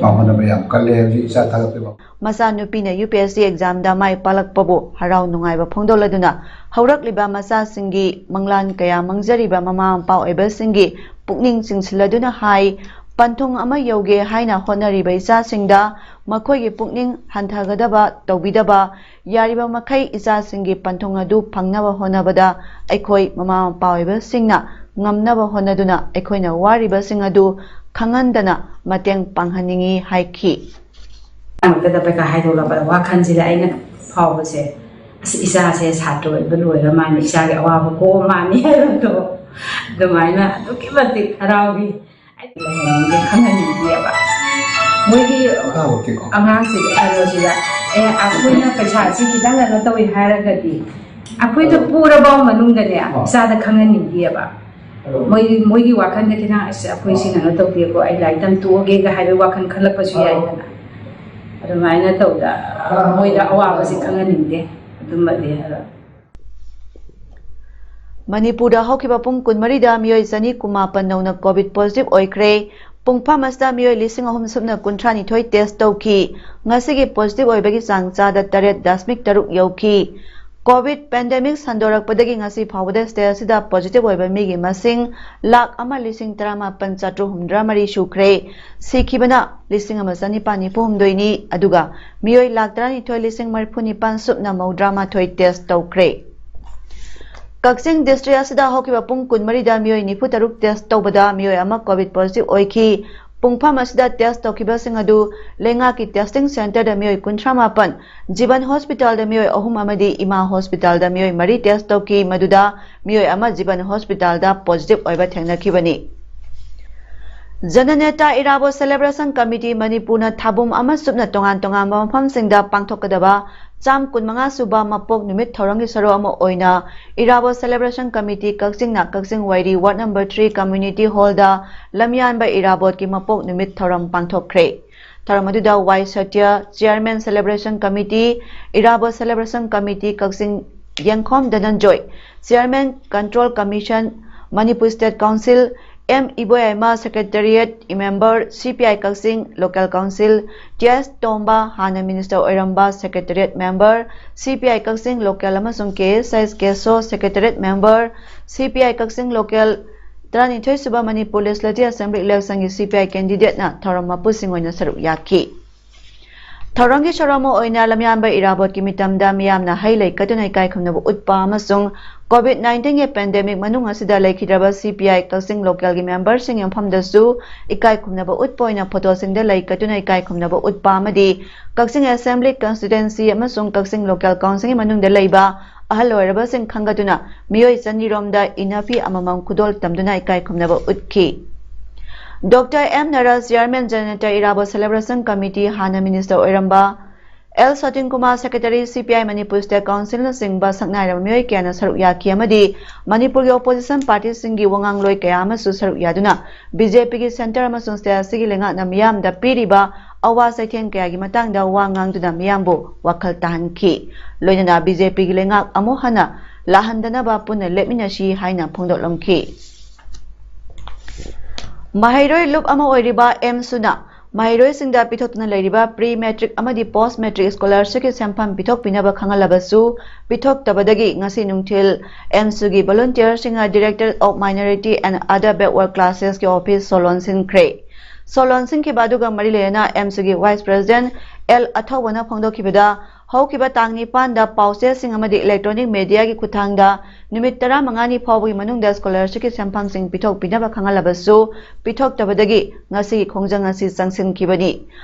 ꯃꯥ ꯍꯣꯠꯅꯕ ꯌꯥꯝ ꯀꯜꯂꯦ ꯍꯥꯏꯕꯁꯤ ꯏꯆꯥ ꯊꯥꯒꯠꯄꯒꯤ ꯋꯥꯐꯝ꯫ ꯃꯆꯥꯅꯨꯄꯤꯅ ꯌꯨ ꯄꯤ ꯑꯦꯁ ꯁꯤ ꯑꯦꯛꯖꯥꯝꯗ ꯃꯥꯏ ꯄꯥꯛꯂꯛꯄꯕꯨ ꯍꯔꯥꯎ ꯅꯨꯡꯉꯥꯏꯕ ꯐꯣꯡꯗꯣꯛꯂꯗꯨꯅ, ꯍꯧꯔꯛꯂꯤꯕ ꯃꯆꯥꯁꯤꯡꯒꯤ ꯃꯪꯂꯥꯟ ꯀꯌꯥ ꯃꯥꯡꯖꯔꯤꯕ ꯃꯃꯥ ꯃꯄꯥ ꯑꯣꯏꯕꯁꯤꯡꯒꯤ ꯄꯨꯛꯅꯤꯡ ꯆꯤꯡꯁꯤꯜꯂꯗꯨꯅ ꯍꯥꯏ, ꯄꯟꯊꯨꯡ ꯑꯃ ꯌꯧꯒꯦ ꯍꯥꯏꯅ ꯍꯣꯠꯅꯔꯤꯕ ꯏꯆꯥꯁꯤꯡꯗ ꯃꯈꯣꯏꯒꯤ ꯄꯨꯛꯅꯤꯡ ꯍꯟꯊꯒꯗꯕ ꯇꯧꯕꯤꯗꯕ, ꯌꯥꯔꯤꯕ ꯃꯈꯩ ꯏꯆꯥꯁꯤꯡꯒꯤ ꯄꯟꯊꯨꯡ ꯑꯗꯨ ꯐꯪꯅꯕ ꯍꯣꯠꯅꯕꯗ ꯑꯩꯈꯣꯏ ꯃꯃꯥ ꯃꯄꯥ ꯑꯣꯏꯕꯁꯤꯡꯅ ꯉꯝꯅꯕ ꯍꯣꯠꯅꯗꯨꯅ ꯑꯩꯈꯣꯏꯅ ꯋꯥꯔꯤꯕꯁꯤꯡ ꯑꯗꯨ ꯈꯪꯍꯟꯗꯅ ꯃꯇꯦꯡ ꯄꯥꯡꯍꯟꯅꯤꯡꯏ ꯍꯥꯏꯈꯤ꯫ ꯑꯃꯨꯛꯇꯗ ꯄꯩꯈꯥ ꯍꯥꯏꯗꯣꯛꯂꯛꯄꯗ ꯋꯥꯈꯜꯁꯤꯗ ꯑꯩꯅ ꯐꯥꯎꯕꯁꯦ, "ꯑꯁ, ꯏꯆꯥꯁꯦ ꯁꯥꯇ꯭ꯔ ꯑꯣꯏꯕ ꯂꯣꯏꯔ ꯃꯥꯅꯤ, ꯏꯆꯥꯒꯤ ꯑꯋꯥꯕ ꯀꯣꯛꯑ ꯃꯥꯅꯤ" ꯍꯥꯏꯕꯗꯣ, ꯑꯗꯨꯃꯥꯏꯅ ꯑꯗꯨꯛꯀꯤ ꯃꯇꯤꯛ ꯍꯔꯥꯎꯈꯤ꯫ ꯑꯩ ꯂꯩꯍꯟꯅꯤꯡꯗꯦ, ꯈꯪꯍꯟꯅꯤꯡꯗꯦꯕ꯫ ꯃꯣꯏꯒꯤ ꯃꯈꯥ ꯍꯧꯔꯛꯀꯦꯀꯣ꯫ ꯑꯉꯥꯡꯁꯤꯒꯤ ꯀꯩꯅꯣꯁꯤꯗ, "ꯑꯦ, ꯑꯩꯈꯣꯏꯅ ꯄꯩꯁꯥꯁꯤ ꯈꯤꯇꯪ ꯀꯩꯅꯣ ꯇꯧꯏ ꯍꯥꯏꯔꯒꯗꯤ, ꯑꯩꯈꯣꯏꯗ ꯄꯨꯔꯕꯥꯎ ꯃꯅꯨꯡꯗꯅꯦ, ꯏꯆꯥꯗ ꯈꯪꯍꯟꯅꯤꯡꯗꯦꯕ"꯫ ꯃꯣꯏ, ꯃꯣꯏꯒꯤ ꯋꯥꯈꯜꯗ ꯈꯤꯇꯪ, "ꯑꯁ, ꯑꯩꯈꯣꯏ ꯁꯤ ꯀꯩꯅꯣ ꯇꯧꯗꯦꯀꯣ, ꯑꯩ ꯂꯥꯏꯔꯤꯛ ꯇꯝ ꯇꯣꯛꯑꯒꯦꯒ" ꯍꯥꯏꯕꯒꯤ ꯋꯥꯈꯜ ꯈꯜꯂꯛꯄꯁꯨ ꯌꯥꯏꯗꯅ꯫ ꯑꯗꯨꯃꯥꯏꯅ ꯇꯧꯗ, ꯃꯣꯏꯗ ꯑꯋꯥꯕꯁꯤ ꯈꯪꯍꯟꯅꯤꯡꯗꯦ꯫ ꯑꯗꯨꯃꯗꯤ ꯑꯗꯣ ꯃꯅꯤꯄꯨꯔꯗ ꯍꯧꯈꯤꯕ ꯄꯨꯡ ꯀꯨꯟꯃꯔꯤꯗ ꯃꯤꯑꯣꯏ ꯆꯅꯤ ꯀꯨꯟꯃꯥꯄꯟ ꯅꯧꯅ ꯀꯣꯚꯤꯗ ꯄꯣꯖꯤꯇꯤꯚ ꯑꯣꯏꯈ꯭ꯔꯦ꯫ ꯄꯨꯡꯐꯝ ꯑꯁꯤꯗ ꯃꯤꯑꯣꯏ ꯂꯤꯁꯤꯡ ꯑꯍꯨꯝ ꯁꯨꯞꯅ ꯀꯨꯟꯊ꯭ꯔꯥ ꯅꯤꯊꯣꯏ ꯇꯦꯁ ꯇꯧꯈꯤ꯫ ꯉꯁꯤꯒꯤ ꯄꯣꯖꯤꯇꯤꯚ ꯑꯣꯏꯕꯒꯤ ꯆꯥꯡ ꯆꯥꯗ ꯇꯔꯦꯠ ꯗꯁꯃꯤꯛ ꯇꯔꯨꯛ ꯌꯧꯈꯤ꯫ ꯀꯣꯚꯤꯗ ꯄꯦꯟꯗꯦꯃꯤꯛ ꯁꯟꯗꯣꯔꯛꯄꯗꯒꯤ ꯉꯁꯤ ꯐꯥꯎꯕꯗ ꯁ꯭ꯇꯦꯠ ꯑꯁꯤꯗ ꯄꯣꯖꯤꯇꯤꯚ ꯑꯣꯏꯕ ꯃꯤꯒꯤ ꯃꯁꯤꯡ ꯂꯥꯈ ꯑꯃ ꯂꯤꯁꯤꯡ ꯇꯔꯥꯃꯥꯄꯟ ꯆꯥꯇ꯭ꯔꯨꯛ ꯍꯨꯝꯗ꯭ꯔꯥ ꯃꯔꯤ ꯁꯨꯈ꯭ꯔꯦ꯫ ꯁꯤꯈꯤꯕꯅ ꯂꯤꯁꯤꯡ ꯑꯃ ꯆꯅꯤꯄꯥꯟ ꯅꯤꯐꯨ ꯍꯨꯝꯗꯣꯏꯅꯤ, ꯑꯗꯨꯒ ꯃꯤꯑꯣꯏ ꯂꯥꯈ ꯇꯔꯥꯅꯤꯊꯣꯏ ꯂꯤꯁꯤꯡ ꯃꯔꯤꯐꯨ ꯅꯤꯄꯥꯟ ꯁꯨꯞꯅ ꯃꯧꯗ꯭ꯔꯥ ꯃꯥꯊꯣꯏ ꯇꯦꯁ ꯇꯧꯈ꯭ꯔꯦ꯫ ꯀꯛꯆꯤꯡ ꯗꯤꯁꯇ꯭ꯔꯤꯛ ꯑꯁꯤꯗ ꯍꯧꯈꯤꯕ ꯄꯨꯡ ꯀꯨꯟꯃꯔꯤꯗ ꯃꯤꯑꯣꯏ ꯅꯤꯐꯨ ꯇꯔꯨꯛ ꯇꯦꯁ ꯇꯧꯕꯗ ꯃꯤꯑꯣꯏ ꯑꯃ ꯀꯣꯚꯤꯗ ꯄꯣꯖꯤꯇꯤꯚ ꯑꯣꯏꯈꯤ꯫ ꯄꯨꯡꯐꯝ ꯑꯁꯤꯗ ꯇꯦꯁ ꯇꯧꯈꯤꯕꯁꯤꯡ ꯑꯗꯨ ꯂꯩꯉꯥꯛꯀꯤ ꯇꯦꯁꯇꯤꯡ ꯁꯦꯟꯇꯔꯗ ꯃꯤꯑꯣꯏ ꯀꯨꯟꯊ꯭ꯔꯥ ꯃꯥꯄꯟ, ꯖꯤꯕꯟ ꯍꯣꯁꯄꯤꯇꯥꯜꯗ ꯃꯤꯑꯣꯏ ꯑꯍꯨꯝ ꯑꯃꯗꯤ ꯏꯃꯥ ꯍꯣꯁꯄꯤꯇꯥꯜꯗ ꯃꯤꯑꯣꯏ ꯃꯔꯤ ꯇꯦꯁ ꯇꯧꯈꯤ, ꯃꯗꯨꯗ ꯃꯤꯑꯣꯏ ꯑꯃ ꯖꯤꯕꯟ ꯍꯣꯁꯄꯤꯇꯥꯜꯗ ꯄꯣꯖꯤꯇꯤꯚ ꯑꯣꯏꯕ ꯊꯦꯡꯅꯈꯤꯕꯅꯤ꯫ ꯖꯅꯅꯦꯇꯥ ꯏꯔꯥꯕꯣꯠ ꯁꯦꯂꯦꯕ꯭ꯔꯦꯁꯟ ꯀꯃꯤꯇꯤ ꯃꯅꯤꯄꯨꯔꯅ ꯊꯥꯕꯨꯝ ꯑꯃ ꯁꯨꯞꯅ ꯇꯣꯉꯥꯟ ꯇꯣꯉꯥꯟꯕ ꯃꯐꯝꯁꯤꯡꯗ ꯄꯥꯡꯊꯣꯛꯀꯗꯕ ꯆꯥꯝ ꯀꯨꯟꯃꯉꯥ ꯁꯨꯕ ꯃꯄꯣꯛ ꯅꯨꯃꯤꯠ ꯊꯧꯔꯝꯒꯤ ꯁꯔꯨꯛ ꯑꯃ ꯑꯣꯏꯅ ꯏꯔꯥꯕꯣꯠ ꯁꯦꯂꯦꯕ꯭ꯔꯦꯁꯟ ꯀꯃꯤꯇꯤ ꯀꯛꯆꯤꯡꯅ Kakching Wairi ward number three community ꯍꯣꯜꯗ ꯂꯝꯌꯥꯟꯕ ꯏꯔꯥꯕꯣꯠꯀꯤ ꯃꯄꯣꯛ ꯅꯨꯃꯤꯠ ꯊꯧꯔꯝ ꯄꯥꯡꯊꯣꯛꯈ꯭ꯔꯦ꯫ ꯊꯧꯔꯝ ꯑꯗꯨꯗ Y Satya, chairman celebration committee, Irabot celebration committee Kakching, Yengkhom Dhananjoy, chairman control commission, Manipur state council, M Iboyaima, secretariat member, C P I Kakching local council, T S Tomba, ꯍꯥꯟꯅ ꯃꯤꯅꯤꯁꯇꯔ ꯑꯣꯏꯔꯝꯕ, secretariat member, C P I Kakching local ꯑꯃꯁꯨꯡ ꯀꯦ ꯑꯦꯁ ꯑꯥꯏ ꯀꯦꯁꯣ, secretariat member, C P I Kakching local ꯇꯔꯥꯅꯤꯊꯣꯏ ꯁꯨꯕ Manipur legislative assembly ꯏꯂꯦꯛꯁꯟꯒꯤ ꯁꯤ P ꯑꯥꯏ ꯀꯦꯟꯗꯤꯗꯦꯠꯅ ꯊꯧꯔꯝ ꯃꯄꯨꯁꯤꯡ ꯑꯣꯏꯅ ꯁꯔꯨꯛ ꯌꯥꯈꯤ꯫ ꯊꯧꯔꯝꯒꯤ ꯁꯣꯔꯣꯛ ꯑꯃ ꯑꯣꯏꯅ ꯂꯝꯌꯥꯟꯕ ꯏꯔꯥꯕꯣꯠꯀꯤ ꯃꯤꯇꯝꯗ ꯃꯤꯌꯥꯝꯅ ꯍꯩ ꯂꯩ ꯀꯠꯇꯨꯅ ꯏꯀꯥꯏ ꯈꯨꯝꯅꯕ ꯎꯠꯄ ꯑꯃꯁꯨꯡ ꯀꯣꯚꯤꯗ ꯅꯥꯏꯟꯇꯤꯟꯒꯤ ꯄꯦꯟꯗꯦꯃꯤꯛ ꯃꯅꯨꯡ ꯑꯁꯤꯗ ꯂꯩꯈꯤꯗ꯭ꯔꯕ ꯁꯤ ꯄꯤ ꯑꯥꯏ ꯀꯛꯆꯤꯡ ꯂꯣꯀꯦꯜꯒꯤ ꯃꯦꯝꯕꯔꯁꯤꯡꯒꯤ ꯃꯐꯝꯗꯁꯨ ꯏꯀꯥꯏ ꯈꯨꯝꯅꯕ ꯎꯠꯄ ꯑꯣꯏꯅ ꯐꯣꯇꯣꯁꯤꯡꯗ ꯂꯩ ꯀꯠꯇꯨꯅ ꯏꯀꯥꯏ ꯈꯨꯝꯅꯕ ꯎꯠꯄ ꯑꯃꯗꯤ ꯀꯛꯆꯤꯡ ꯑꯦꯁꯦꯝꯕ꯭ꯂꯤ ꯀꯟꯁꯇꯤꯇ꯭ꯋꯦꯟꯁꯤ ꯑꯃꯁꯨꯡ ꯀꯛꯆꯤꯡ ꯂꯣꯀꯦꯜ ꯀꯥꯎꯟꯁꯤꯜꯒꯤ ꯃꯅꯨꯡꯗ ꯂꯩꯕ ꯑꯍꯜ ꯑꯣꯏꯔꯕꯁꯤꯡ ꯈꯟꯒꯠꯇꯨꯅ ꯃꯤꯑꯣꯏ ꯆꯅꯤꯔꯣꯝꯗ ꯏꯟꯅꯐꯤ ꯑꯃꯃꯝ ꯈꯨꯗꯣꯜ ꯇꯝꯗꯨꯅ ꯏꯀꯥꯏ ꯈꯨꯝꯅꯕ ꯎꯠꯈꯤ꯫ ꯗꯣꯛꯇꯔ ꯑꯦꯝ ꯅꯔꯥ, ꯆꯤꯌꯔꯃꯦꯟ ꯖꯅꯅꯦꯇꯥ ꯏꯔꯥꯕꯣꯠ ꯁꯦꯂꯦꯕ꯭ꯔꯦꯁꯟ ꯀꯃꯤꯇꯤ, ꯍꯥꯟꯅ ꯃꯤꯅꯤꯁꯇꯔ ꯑꯣꯏꯔꯝꯕ, ꯑꯦꯜ ꯁꯇꯤꯟ ꯀꯨꯃꯥꯔ, ꯁꯦꯀ꯭ꯔꯦꯇꯔꯤ, ꯁꯤ ꯄꯤ ꯑꯥꯏ ꯃꯅꯤꯄꯨꯔ ꯁ꯭ꯇꯦꯠ ꯀꯥꯎꯟꯁꯤꯜꯅꯆꯤꯡꯕ ꯁꯛꯅꯥꯏꯔꯕ ꯃꯤꯑꯣꯏ ꯀꯌꯥꯅ ꯁꯔꯨꯛ ꯌꯥꯈꯤ ꯑꯃꯗꯤ ꯃꯅꯤꯄꯨꯔꯒꯤ ꯑꯣꯄꯣꯖꯤꯁꯟ ꯄꯥꯔꯇꯤꯁꯤꯡꯒꯤ ꯋꯥꯉꯥꯡꯂꯣꯏ ꯀꯌꯥ ꯑꯃꯁꯨ ꯁꯔꯨꯛ ꯌꯥꯗꯨꯅ ꯕꯤ ꯖꯦ ꯄꯤꯒꯤ ꯁꯦꯟꯇꯔ ꯑꯃꯁꯨꯡ ꯁ꯭ꯇꯦꯠ ꯑꯁꯤꯒꯤ ꯂꯩꯉꯥꯛꯅ ꯃꯤꯌꯥꯝꯗ ꯄꯤꯔꯤꯕ ꯑꯋꯥ ꯆꯩꯊꯦꯡ ꯀꯌꯥꯒꯤ ꯃꯇꯥꯡꯗ ꯋꯥ ꯉꯥꯡꯗꯨꯅ ꯃꯤꯌꯥꯝꯕꯨ ꯋꯥꯈꯜ ꯇꯥꯍꯟꯈꯤ꯫ ꯂꯣꯏꯅꯅ ꯕꯤ ꯖꯦ ꯄꯤꯒꯤ ꯂꯩꯉꯥꯛ ꯑꯃꯨꯛ ꯍꯟꯅ ꯂꯥꯛꯍꯟꯗꯅꯕ ꯄꯨꯟꯅ ꯂꯦꯞꯃꯤꯟꯅꯁꯤ ꯍꯥꯏꯅ ꯐꯣꯡꯗꯣꯛꯂꯝꯈꯤ꯫ ꯃꯍꯩꯔꯣꯏ ꯂꯨꯞ ꯑꯃ ꯑꯣꯏꯔꯤꯕ ꯑꯦꯝ ꯁꯨꯅ ꯃꯍꯩꯔꯣꯏꯁꯤꯡꯗ ꯄꯤꯊꯣꯛꯇꯨꯅ ꯂꯩꯔꯤꯕ pre matric ꯑꯃꯗꯤ post matric scholarshipꯀꯤ ꯁꯦꯟꯐꯝ ꯄꯤꯊꯣꯛꯄꯤꯅꯕ ꯈꯪꯍꯜꯂꯕꯁꯨ ꯄꯤꯊꯣꯛꯇꯕꯗꯒꯤ ꯉꯁꯤ ꯅꯨꯡꯊꯤꯜ AIIMSꯀꯤ volunteerꯁꯤꯡꯅ Directorate of Minority and Other Backward Classesꯀꯤ office ꯁꯣ ꯂꯣꯟꯁꯤꯟꯈ꯭ꯔꯦ꯫ ꯁꯣ ꯂꯣꯟꯁꯤꯟꯈꯤꯕ ꯑꯗꯨꯒ ꯃꯔꯤ ꯂꯩꯅꯅ AIIMSꯀꯤ vice president L ꯑꯊꯧꯕꯅ ꯐꯣꯡꯗꯣꯛꯈꯤꯕꯗ, ꯍꯧꯈꯤꯕ ꯇꯥꯡ ꯅꯤꯄꯥꯟꯗ ꯄꯥꯎꯆꯦꯁꯤꯡ ꯑꯃꯗꯤ electronic mediaꯒꯤ ꯈꯨꯠꯊꯥꯡꯗ ꯅꯨꯃꯤꯠ ꯇꯔꯥꯃꯉꯥꯅꯤ ꯐꯥꯎꯕꯒꯤ ꯃꯅꯨꯡꯗ scholarshipꯀꯤ ꯁꯦꯟꯐꯝꯁꯤꯡ ꯄꯤꯊꯣꯛꯄꯤꯅꯕ ꯈꯪꯍꯜꯂꯕꯁꯨ ꯄꯤꯊꯣꯛꯇꯕꯗꯒꯤ ꯉꯁꯤꯒꯤ ꯈꯣꯡꯖꯪ ꯑꯁꯤ ꯆꯪꯁꯤꯟꯈꯤꯕꯅꯤ꯫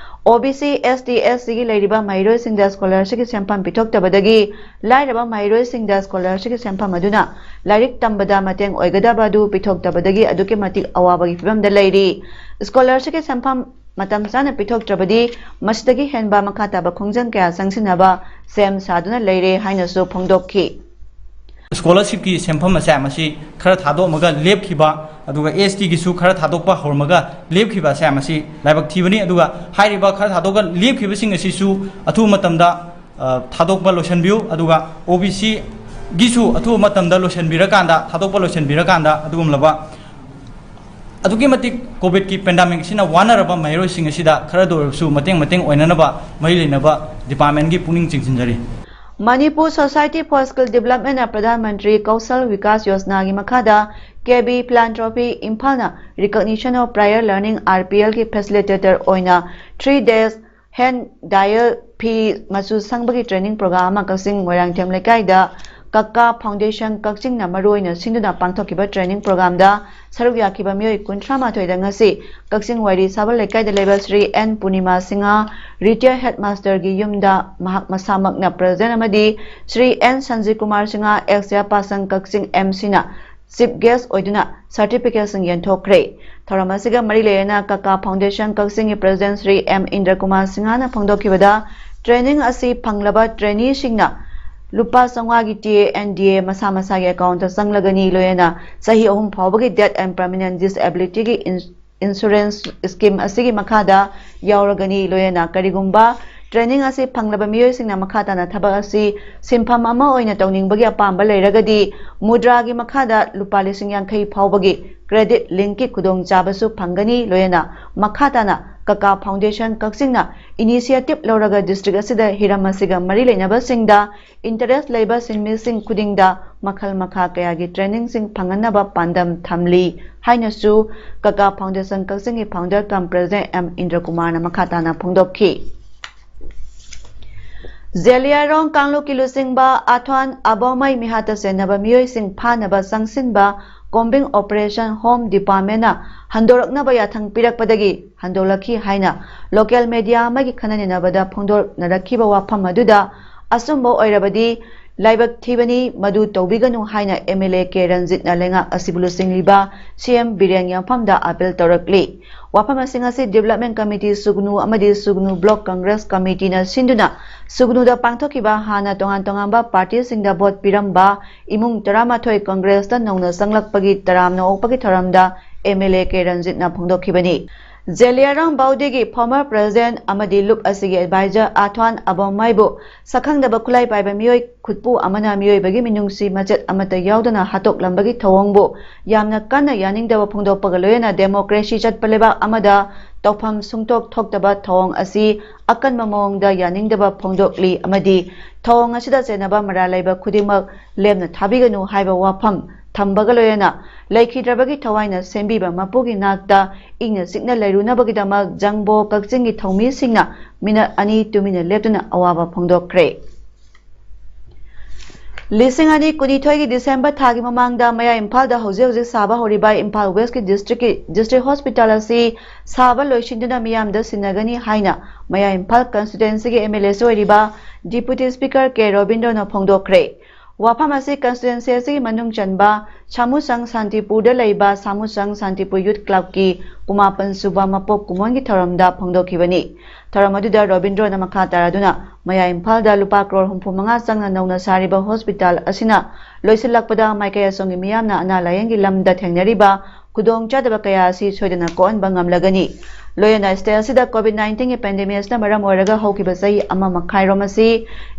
OBC, ST, SCꯒꯤ ꯂꯩꯔꯤꯕ ꯃꯍꯩꯔꯣꯏꯁꯤꯡꯗ scholarshipꯀꯤ ꯁꯦꯟꯐꯝ ꯄꯤꯊꯣꯛꯇꯕꯗꯒꯤ ꯂꯥꯏꯔꯕ ꯃꯍꯩꯔꯣꯏꯁꯤꯡꯗ scholarshipꯀꯤ ꯁꯦꯟꯐꯝ ꯑꯗꯨꯅ ꯂꯥꯏꯔꯤꯛ ꯇꯝꯕꯗ ꯃꯇꯦꯡ ꯑꯣꯏꯒꯗꯕ ꯑꯗꯨ ꯄꯤꯊꯣꯛꯇꯕꯗꯒꯤ ꯑꯗꯨꯛꯀꯤ ꯃꯇꯤꯛ ꯑꯋꯥꯕꯒꯤ ꯐꯤꯕꯝꯗ ꯂꯩꯔꯤ꯫ Scholarshipꯀꯤ ꯁꯦꯟꯐꯝ ꯃꯇꯝ ꯆꯥꯅ ꯄꯤꯊꯣꯛꯇ꯭ꯔꯕꯗꯤ ꯃꯁꯤꯗꯒꯤ ꯍꯦꯟꯕ ꯃꯈꯥ ꯇꯥꯕ ꯈꯣꯡꯖꯪ ꯀꯌꯥ ꯆꯪꯁꯤꯟꯅꯕ ꯁꯦꯝ ꯁꯥꯗꯨꯅ ꯂꯩꯔꯦ ꯍꯥꯏꯅꯁꯨ ꯐꯣꯡꯗꯣꯛꯈꯤ꯫ Scholarshipꯀꯤ ꯁꯦꯟꯐꯝ ꯑꯁꯦ ꯃꯁꯤ ꯈꯔ ꯊꯥꯗꯣꯛꯑꯝꯃꯒ ꯂꯦꯞꯈꯤꯕ, ꯑꯗꯨꯒ STꯒꯤꯁꯨ ꯈꯔ ꯊꯥꯗꯣꯛꯄ ꯍꯧꯔꯝꯃꯒ ꯂꯦꯞꯈꯤꯕ ꯑꯁꯦ ꯃꯁꯤ ꯂꯥꯏꯕꯛ ꯊꯤꯕꯅꯤ꯫ ꯑꯗꯨꯒ ꯍꯥꯏꯔꯤꯕ ꯈꯔ ꯊꯥꯗꯣꯛꯑꯒ ꯂꯦꯞꯈꯤꯕꯁꯤꯡ ꯑꯁꯤꯁꯨ ꯑꯊꯨꯕ ꯃꯇꯝꯗ ꯑ, ꯊꯥꯗꯣꯛꯄ ꯂꯣꯏꯁꯤꯟꯕꯤꯌꯨ꯫ ꯑꯗꯨꯒ OBCꯒꯤꯁꯨ ꯑꯊꯨꯕ ꯃꯇꯝꯗ ꯂꯣꯏꯁꯤꯟꯕꯤꯔꯀꯥꯟꯗ, ꯊꯥꯗꯣꯛꯄ ꯂꯣꯏꯁꯤꯟꯕꯤꯔꯀꯥꯟꯗ ꯑꯗꯨꯒꯨꯝꯂꯕ ꯑꯗꯨꯛꯀꯤ ꯃꯇꯤꯛ COVIDꯀꯤ pandemicꯁꯤꯅ ꯋꯥꯅꯔꯕ ꯃꯍꯩꯔꯣꯏꯁꯤꯡ ꯑꯁꯤꯗ ꯈꯔꯗ ꯑꯣꯏꯔꯕꯁꯨ ꯃꯇꯦꯡ ꯃꯇꯦꯡ ꯑꯣꯏꯅꯅꯕ ꯃꯔꯤ ꯂꯩꯅꯕ departmentꯀꯤ ꯄꯨꯛꯅꯤꯡ ꯆꯤꯡꯁꯤꯟꯖꯔꯤ꯫ Manipur Society for Skill Developmentꯅ Pradhan Mantri Kaushal Vikas Yojanaꯒꯤ ꯃꯈꯥꯗ KB Philanthropy ꯏꯝꯐꯥꯜꯅ Recognition of Prior Learning, RPLꯒꯤ facilitator ꯑꯣꯏꯅ three days hand dye ꯐꯤ ꯃꯆꯨ ꯁꯪꯕꯒꯤ training program ꯑꯃ ꯀꯛꯆꯤꯡ ꯃꯣꯏꯔꯥꯡꯊꯦꯝ ꯂꯩꯀꯥꯏꯗ ꯀꯀꯥ Foundation ꯀꯛꯆꯤꯡꯅ ꯃꯔꯨꯑꯣꯏꯅ ꯁꯤꯟꯗꯨꯅ ꯄꯥꯡꯊꯣꯛꯈꯤꯕ training programꯗ ꯁꯔꯨꯛ ꯌꯥꯈꯤꯕ ꯃꯤꯑꯣꯏ ꯀꯨꯟꯊ꯭ꯔꯥ ꯃꯥꯊꯣꯏꯗ ꯉꯁꯤ ꯀꯛꯆꯤꯡ ꯋꯥꯏꯔꯤ ꯁꯥꯕꯜ ꯂꯩꯀꯥꯏꯗ ꯂꯩꯕ ꯁ꯭ꯔꯤ ꯑꯦꯟ ꯄꯨꯔꯅꯤꯃꯥ ꯁꯤꯡꯍ, retired headmasterꯒꯤ ꯌꯨꯝꯗ ꯃꯍꯥꯛ ꯃꯁꯥꯃꯛꯅ president ꯑꯃꯗꯤ Shri N Sanjit Kumar Singh, ex chairperson Kakching MCꯅ chief guest ꯑꯣꯏꯗꯨꯅ certificateꯁꯤꯡ ꯌꯦꯟꯊꯣꯛꯈ꯭ꯔꯦ꯫ ꯊꯧꯔꯝ ꯑꯁꯤꯒ ꯃꯔꯤ ꯂꯩꯅꯅ ꯀꯀꯥ Foundation ꯀꯛꯆꯤꯡꯒꯤ president ꯁ꯭ꯔꯤ ꯑꯦꯝ ꯏꯟꯗ꯭ꯔ ꯀꯨꯃꯥꯔ ꯁꯤꯡꯍꯅ ꯐꯣꯡꯗꯣꯛꯈꯤꯕꯗ, training ꯑꯁꯤ ꯐꯪꯂꯕ traineeꯁꯤꯡꯅ ꯂꯨꯄꯥ ꯆꯥꯝꯃꯉꯥꯒꯤ TA and DA ꯃꯁꯥ ꯃꯁꯥꯒꯤ accountꯇ ꯆꯪꯂꯒꯅꯤ, ꯂꯣꯏꯅꯅ ꯆꯍꯤ ꯑꯍꯨꯝ ꯐꯥꯎꯕꯒꯤ death and permanent disabilityꯒꯤ ins-, insurance scheme ꯑꯁꯤꯒꯤ ꯃꯈꯥꯗ ꯌꯥꯎꯔꯒꯅꯤ, ꯂꯣꯏꯅꯅ ꯀꯔꯤꯒꯨꯝꯕ training ꯑꯁꯤ ꯐꯪꯂꯕ ꯃꯤꯑꯣꯏꯁꯤꯡꯅ ꯃꯈꯥ ꯇꯥꯅ ꯊꯕꯛ ꯑꯁꯤ ꯁꯤꯟꯐꯝ ꯑꯃ ꯑꯣꯏꯅ ꯇꯧꯅꯤꯡꯕꯒꯤ ꯑꯄꯥꯝꯕ ꯂꯩꯔꯒꯗꯤ ꯃꯨꯗ꯭ꯔꯥꯒꯤ ꯃꯈꯥꯗ ꯂꯨꯄꯥ ꯂꯤꯁꯤꯡ ꯌꯥꯡꯈꯩ ꯐꯥꯎꯕꯒꯤ credit linkꯀꯤ ꯈꯨꯗꯣꯡꯆꯥꯕꯁꯨ ꯐꯪꯒꯅꯤ, ꯂꯣꯏꯅꯅ ꯃꯈꯥ ꯇꯥꯅ ꯀꯀꯥ ꯐꯥꯎꯟꯗꯦꯁꯟ ꯀꯛꯆꯤꯡꯅ ꯏꯅꯤꯁꯤꯌꯦꯇꯤꯚ ꯂꯧꯔꯒ ꯗꯤꯁꯇ꯭ꯔꯤꯛ ꯑꯁꯤꯗ ꯍꯤꯔꯝ ꯑꯁꯤꯒ ꯃꯔꯤ ꯂꯩꯅꯕꯁꯤꯡꯗ ꯏꯟꯇꯔꯦꯁ ꯂꯩꯕ ꯁꯤꯟꯃꯤꯁꯤꯡ ꯈꯨꯗꯤꯡꯗ ꯃꯈꯜ ꯃꯈꯥ ꯀꯌꯥꯒꯤ ꯇ꯭ꯔꯦꯅꯤꯡꯁꯤꯡ ꯐꯪꯍꯟꯅꯕ ꯄꯥꯟꯗꯝ ꯊꯝꯂꯤ ꯍꯥꯏꯅꯁꯨ ꯀꯀꯥ ꯐꯥꯎꯟꯗꯦꯁꯟ ꯀꯛꯆꯤꯡꯒꯤ ꯐꯥꯎꯟꯗꯔ ꯀꯝ ꯄ꯭ꯔꯦꯁꯤꯗꯦꯟꯠ ꯑꯦꯝ ꯏꯟꯗ꯭ꯔꯀꯨꯃꯥꯔꯅ ꯃꯈꯥ ꯇꯥꯅ ꯐꯣꯡꯗꯣꯛꯈꯤ꯫ ꯖꯦꯂꯤꯌꯥꯡꯔꯣꯡ ꯀꯥꯡꯂꯨꯞꯀꯤ ꯂꯨꯆꯤꯡꯕ ꯑꯥꯊ꯭ꯋꯥꯟ ꯑꯕꯣꯃꯩ ꯃꯤꯍꯥꯠꯇ ꯆꯦꯟꯅꯕ ꯃꯤꯑꯣꯏꯁꯤꯡ ꯐꯥꯅꯕ ꯆꯪꯁꯤꯟꯕ ꯀꯣꯝꯕꯤꯡ ꯑꯣꯄꯔꯦꯁꯟ ꯍꯣꯝ ꯗꯤꯄꯥꯔꯠꯃꯦꯟꯅ ꯍꯟꯗꯣꯔꯛꯅꯕ ꯌꯥꯊꯪ ꯄꯤꯔꯛꯄꯗꯒꯤ ꯍꯟꯗꯣꯛꯂꯛꯈꯤ ꯍꯥꯏꯅ ꯂꯣꯀꯦꯜ ꯃꯦꯗꯤꯌꯥ ꯑꯃꯒꯤ ꯈꯟꯅ ꯅꯩꯅꯕꯗ ꯐꯣꯡꯗꯣꯛꯅꯔꯛꯈꯤꯕ ꯋꯥꯐꯝ ꯑꯗꯨꯗ ꯑꯆꯨꯝꯕ ꯑꯣꯏꯔꯕꯗꯤ ꯂꯥꯏꯕꯛ ꯊꯤꯕꯅꯤ, ꯃꯗꯨ ꯇꯧꯕꯤꯒꯅꯨ ꯍꯥꯏꯅ ꯑꯦꯝ ꯑꯦꯜ ꯑꯦ ꯀꯦ ꯔꯟꯖꯤꯠꯅ ꯂꯩꯉꯥꯛ ꯑꯁꯤꯕꯨ ꯂꯨꯆꯤꯡꯂꯤꯕ ꯁꯤ ꯑꯦꯝ ꯕꯤꯔꯦꯟ ꯌꯥꯝꯐꯝꯗ ꯑꯥꯄꯤꯜ ꯇꯧꯔꯛꯂꯤ꯫ ꯋꯥꯐꯝ ꯑꯁꯤꯡ ꯑꯁꯤ ꯗꯤꯕꯦꯂꯞꯃꯦꯟ ꯀꯃꯤꯇꯤ ꯁꯨꯒꯅꯨ ꯑꯃꯗꯤ ꯁꯨꯒꯅꯨ ꯕ꯭ꯂꯣꯛ ꯀꯪꯒ꯭ꯔꯦꯁ ꯀꯃꯤꯇꯤꯅ ꯁꯤꯟꯗꯨꯅ ꯁꯨꯒꯅꯨꯗ ꯄꯥꯡꯊꯣꯛꯈꯤꯕ ꯍꯥꯟꯅ ꯇꯣꯉꯥꯟ ꯇꯣꯉꯥꯟꯕ ꯄꯥꯔꯇꯤꯁꯤꯡꯗ ꯚꯣꯠ ꯄꯤꯔꯝꯕ ꯏꯃꯨꯡ ꯇꯔꯥꯃꯥꯊꯣꯏ ꯀꯪꯒ꯭ꯔꯦꯁꯇ ꯅꯧꯅ ꯆꯪꯂꯛꯄꯒꯤ ꯇꯔꯥꯝꯅ ꯑꯣꯛꯄꯒꯤ ꯊꯧꯔꯝꯗ ꯑꯦꯝ ꯑꯦꯜ ꯑꯦ ꯀꯦ ꯔꯟꯖꯤꯠꯅ ꯐꯣꯡꯗꯣꯛꯈꯤꯕꯅꯤ꯫ ꯖꯦꯂꯤꯌꯥꯡꯔꯣꯡ ꯕꯥꯎꯗꯤꯒꯤ ꯐꯣꯔꯃꯔ ꯄ꯭ꯔꯦꯁꯤꯗꯦꯟꯠ ꯑꯃꯗꯤ ꯂꯨꯞ ꯑꯁꯤꯒꯤ ꯑꯦꯗꯚꯥꯏꯖꯔ ꯑꯥꯊ꯭ꯋꯥꯟ ꯑꯕꯣꯃꯩꯕꯨ ꯁꯛꯈꯪꯗꯕ ꯈꯨꯠꯂꯥꯏ ꯄꯥꯏꯕ ꯃꯤꯑꯣꯏ ꯈꯨꯠꯄꯨ ꯑꯃꯅ ꯃꯤꯑꯣꯏꯕꯒꯤ ꯃꯤꯅꯨꯡꯁꯤ ꯃꯆꯦꯠ ꯑꯃꯠꯇ ꯌꯥꯎꯗꯅ ꯍꯥꯠꯇꯣꯛꯂꯝꯕꯒꯤ ꯊꯧꯑꯣꯡꯕꯨ ꯌꯥꯝꯅ ꯀꯟꯅ ꯌꯥꯅꯤꯡꯗꯕ ꯐꯣꯡꯗꯣꯛꯄꯒ ꯂꯣꯏꯅꯅ ꯗꯦꯃꯣꯀ꯭ꯔꯦꯁꯤ ꯆꯠꯄ ꯂꯩꯕꯥꯛ ꯑꯃꯗ ꯇꯧꯐꯝ ꯁꯨꯡꯊꯣꯛ ꯊꯣꯛꯇꯕ ꯊꯧꯑꯣꯡ ꯑꯁꯤ ꯑꯀꯟꯕ ꯃꯑꯣꯡꯗ ꯌꯥꯅꯤꯡꯗꯕ ꯐꯣꯡꯗꯣꯛꯂꯤ ꯑꯃꯗꯤ ꯊꯧꯑꯣꯡ ꯑꯁꯤꯗ ꯆꯦꯟꯅꯕ ꯃꯔꯥꯜ ꯂꯩꯕ ꯈꯨꯗꯤꯡꯃꯛ ꯂꯦꯝꯅ ꯊꯥꯕꯤꯒꯅꯨ ꯍꯥꯏꯕ ꯋꯥꯐꯝ ꯊꯝꯕꯒ ꯂꯣꯏꯅꯅ ꯂꯩꯈꯤꯗ꯭ꯔꯕꯒꯤ ꯊꯋꯥꯏꯅ ꯁꯦꯝꯕꯤꯕ ꯃꯄꯨꯒꯤ ꯅꯥꯛꯇ ꯏꯪꯅ ꯆꯤꯛꯅ ꯂꯩꯔꯨꯅꯕꯒꯤꯗꯃꯛ ꯖꯪꯕꯣ ꯀꯛꯆꯤꯡꯒꯤ ꯊꯧꯃꯤꯁꯤꯡꯅ ꯃꯤꯅꯠ ꯑꯅꯤ ꯇꯨꯃꯤꯟꯅ ꯂꯦꯞꯇꯨꯅ ꯑꯋꯥꯕ ꯐꯣꯡꯗꯣꯛꯈ꯭ꯔꯦ꯫ ꯂꯤꯁꯤꯡ ꯑꯅꯤ ꯀꯨꯟꯅꯤꯊꯣꯏꯒꯤ ꯗꯤꯁꯦꯝꯕꯔ ꯊꯥꯒꯤ ꯃꯃꯥꯡꯗ ꯃꯌꯥꯏ ꯏꯝꯐꯥꯜꯗ ꯍꯧꯖꯤꯛ ꯍꯧꯖꯤꯛ ꯁꯥꯕ ꯍꯧꯔꯤꯕ ꯏꯝꯐꯥꯜ ꯋꯦꯁꯀꯤ ꯗꯤꯁꯇ꯭ꯔꯤꯛꯀꯤ ꯗꯤꯁꯇ꯭ꯔꯤꯛ ꯍꯣꯁꯄꯤꯇꯥꯜ ꯑꯁꯤ ꯁꯥꯕ ꯂꯣꯏꯁꯤꯟꯗꯨꯅ ꯃꯤꯌꯥꯝꯗ ꯁꯤꯟꯅꯒꯅꯤ ꯍꯥꯏꯅ ꯃꯌꯥꯏ ꯏꯝꯐꯥꯜ ꯀꯟꯁꯇꯤꯇ꯭ꯋꯦꯟꯁꯤꯒꯤ ꯑꯦꯝ ꯑꯦꯜ ꯑꯦꯁꯨ ꯑꯣꯏꯔꯤꯕ ꯗꯤꯄꯨꯇꯤ ꯁ꯭ꯄꯤꯀꯔ ꯀꯦ ꯔꯣꯕꯤꯟꯗ꯭ꯔꯣꯅ ꯐꯣꯡꯗꯣꯛꯈ꯭ꯔꯦ꯫ ꯋꯥꯐꯝ ꯑꯁꯤ ꯀꯟꯁꯇꯤꯇ꯭ꯋꯦꯟꯁꯤ ꯑꯁꯤꯒꯤ ꯃꯅꯨꯡ ꯆꯟꯕ ꯁꯥꯃꯨꯁꯪ ꯁꯥꯟꯇꯤꯄꯨꯔꯗ ꯂꯩꯕ ꯁꯥꯃꯨꯁꯪ ꯁꯥꯟꯇꯤꯄꯨꯔ ꯌꯨꯠ ꯀ꯭ꯂꯕꯀꯤ ꯀꯨꯟꯃꯥꯄꯟ ꯁꯨꯕ ꯃꯄꯣꯛ ꯀꯨꯝꯑꯣꯟꯒꯤ ꯊꯧꯔꯝꯗ ꯐꯣꯡꯗꯣꯛꯈꯤꯕꯅꯤ꯫ ꯊꯧꯔꯝ ꯑꯗꯨꯗ ꯔꯣꯕꯤꯟꯗ꯭ꯔꯣꯅ ꯃꯈꯥ ꯇꯥꯔꯗꯨꯅ ꯃꯌꯥ ꯏꯝꯐꯥꯜꯗ ꯂꯨꯄꯥ ꯀ꯭ꯔꯣꯔ ꯍꯨꯝꯐꯨ ꯃꯉꯥ ꯆꯪꯅ ꯅꯧꯅ ꯁꯥꯔꯤꯕ ꯍꯣꯁꯄꯤꯇꯥꯜ ꯑꯁꯤꯅ ꯂꯣꯏꯁꯤꯜꯂꯛꯄꯗ ꯃꯥꯏꯀꯩ ꯑꯁꯣꯝꯒꯤ ꯃꯤꯌꯥꯝꯅ ꯑꯅꯥ ꯂꯥꯌꯦꯡꯒꯤ ꯂꯝꯗ ꯊꯦꯡꯅꯔꯤꯕ ꯈꯨꯗꯣꯡꯆꯥꯗꯕ ꯀꯌꯥ ꯑꯁꯤ ꯁꯣꯏꯗꯅ ꯀꯣꯛꯍꯟꯕ ꯉꯝꯂꯒꯅꯤ꯫ ꯂꯣꯏꯅꯅ ꯁ꯭ꯇꯦꯠ ꯑꯁꯤꯗ ꯀꯣꯚꯤꯗ ꯅꯥꯏꯟꯇꯤꯟꯒꯤ ꯄꯦꯟꯗꯦꯃꯤꯛ ꯑꯁꯤꯅ ꯃꯔꯝ ꯑꯣꯏꯔꯒ ꯍꯧꯈꯤꯕ ꯆꯍꯤ ꯑꯃ ꯃꯈꯥꯏꯔꯣꯝ ꯑꯁꯤ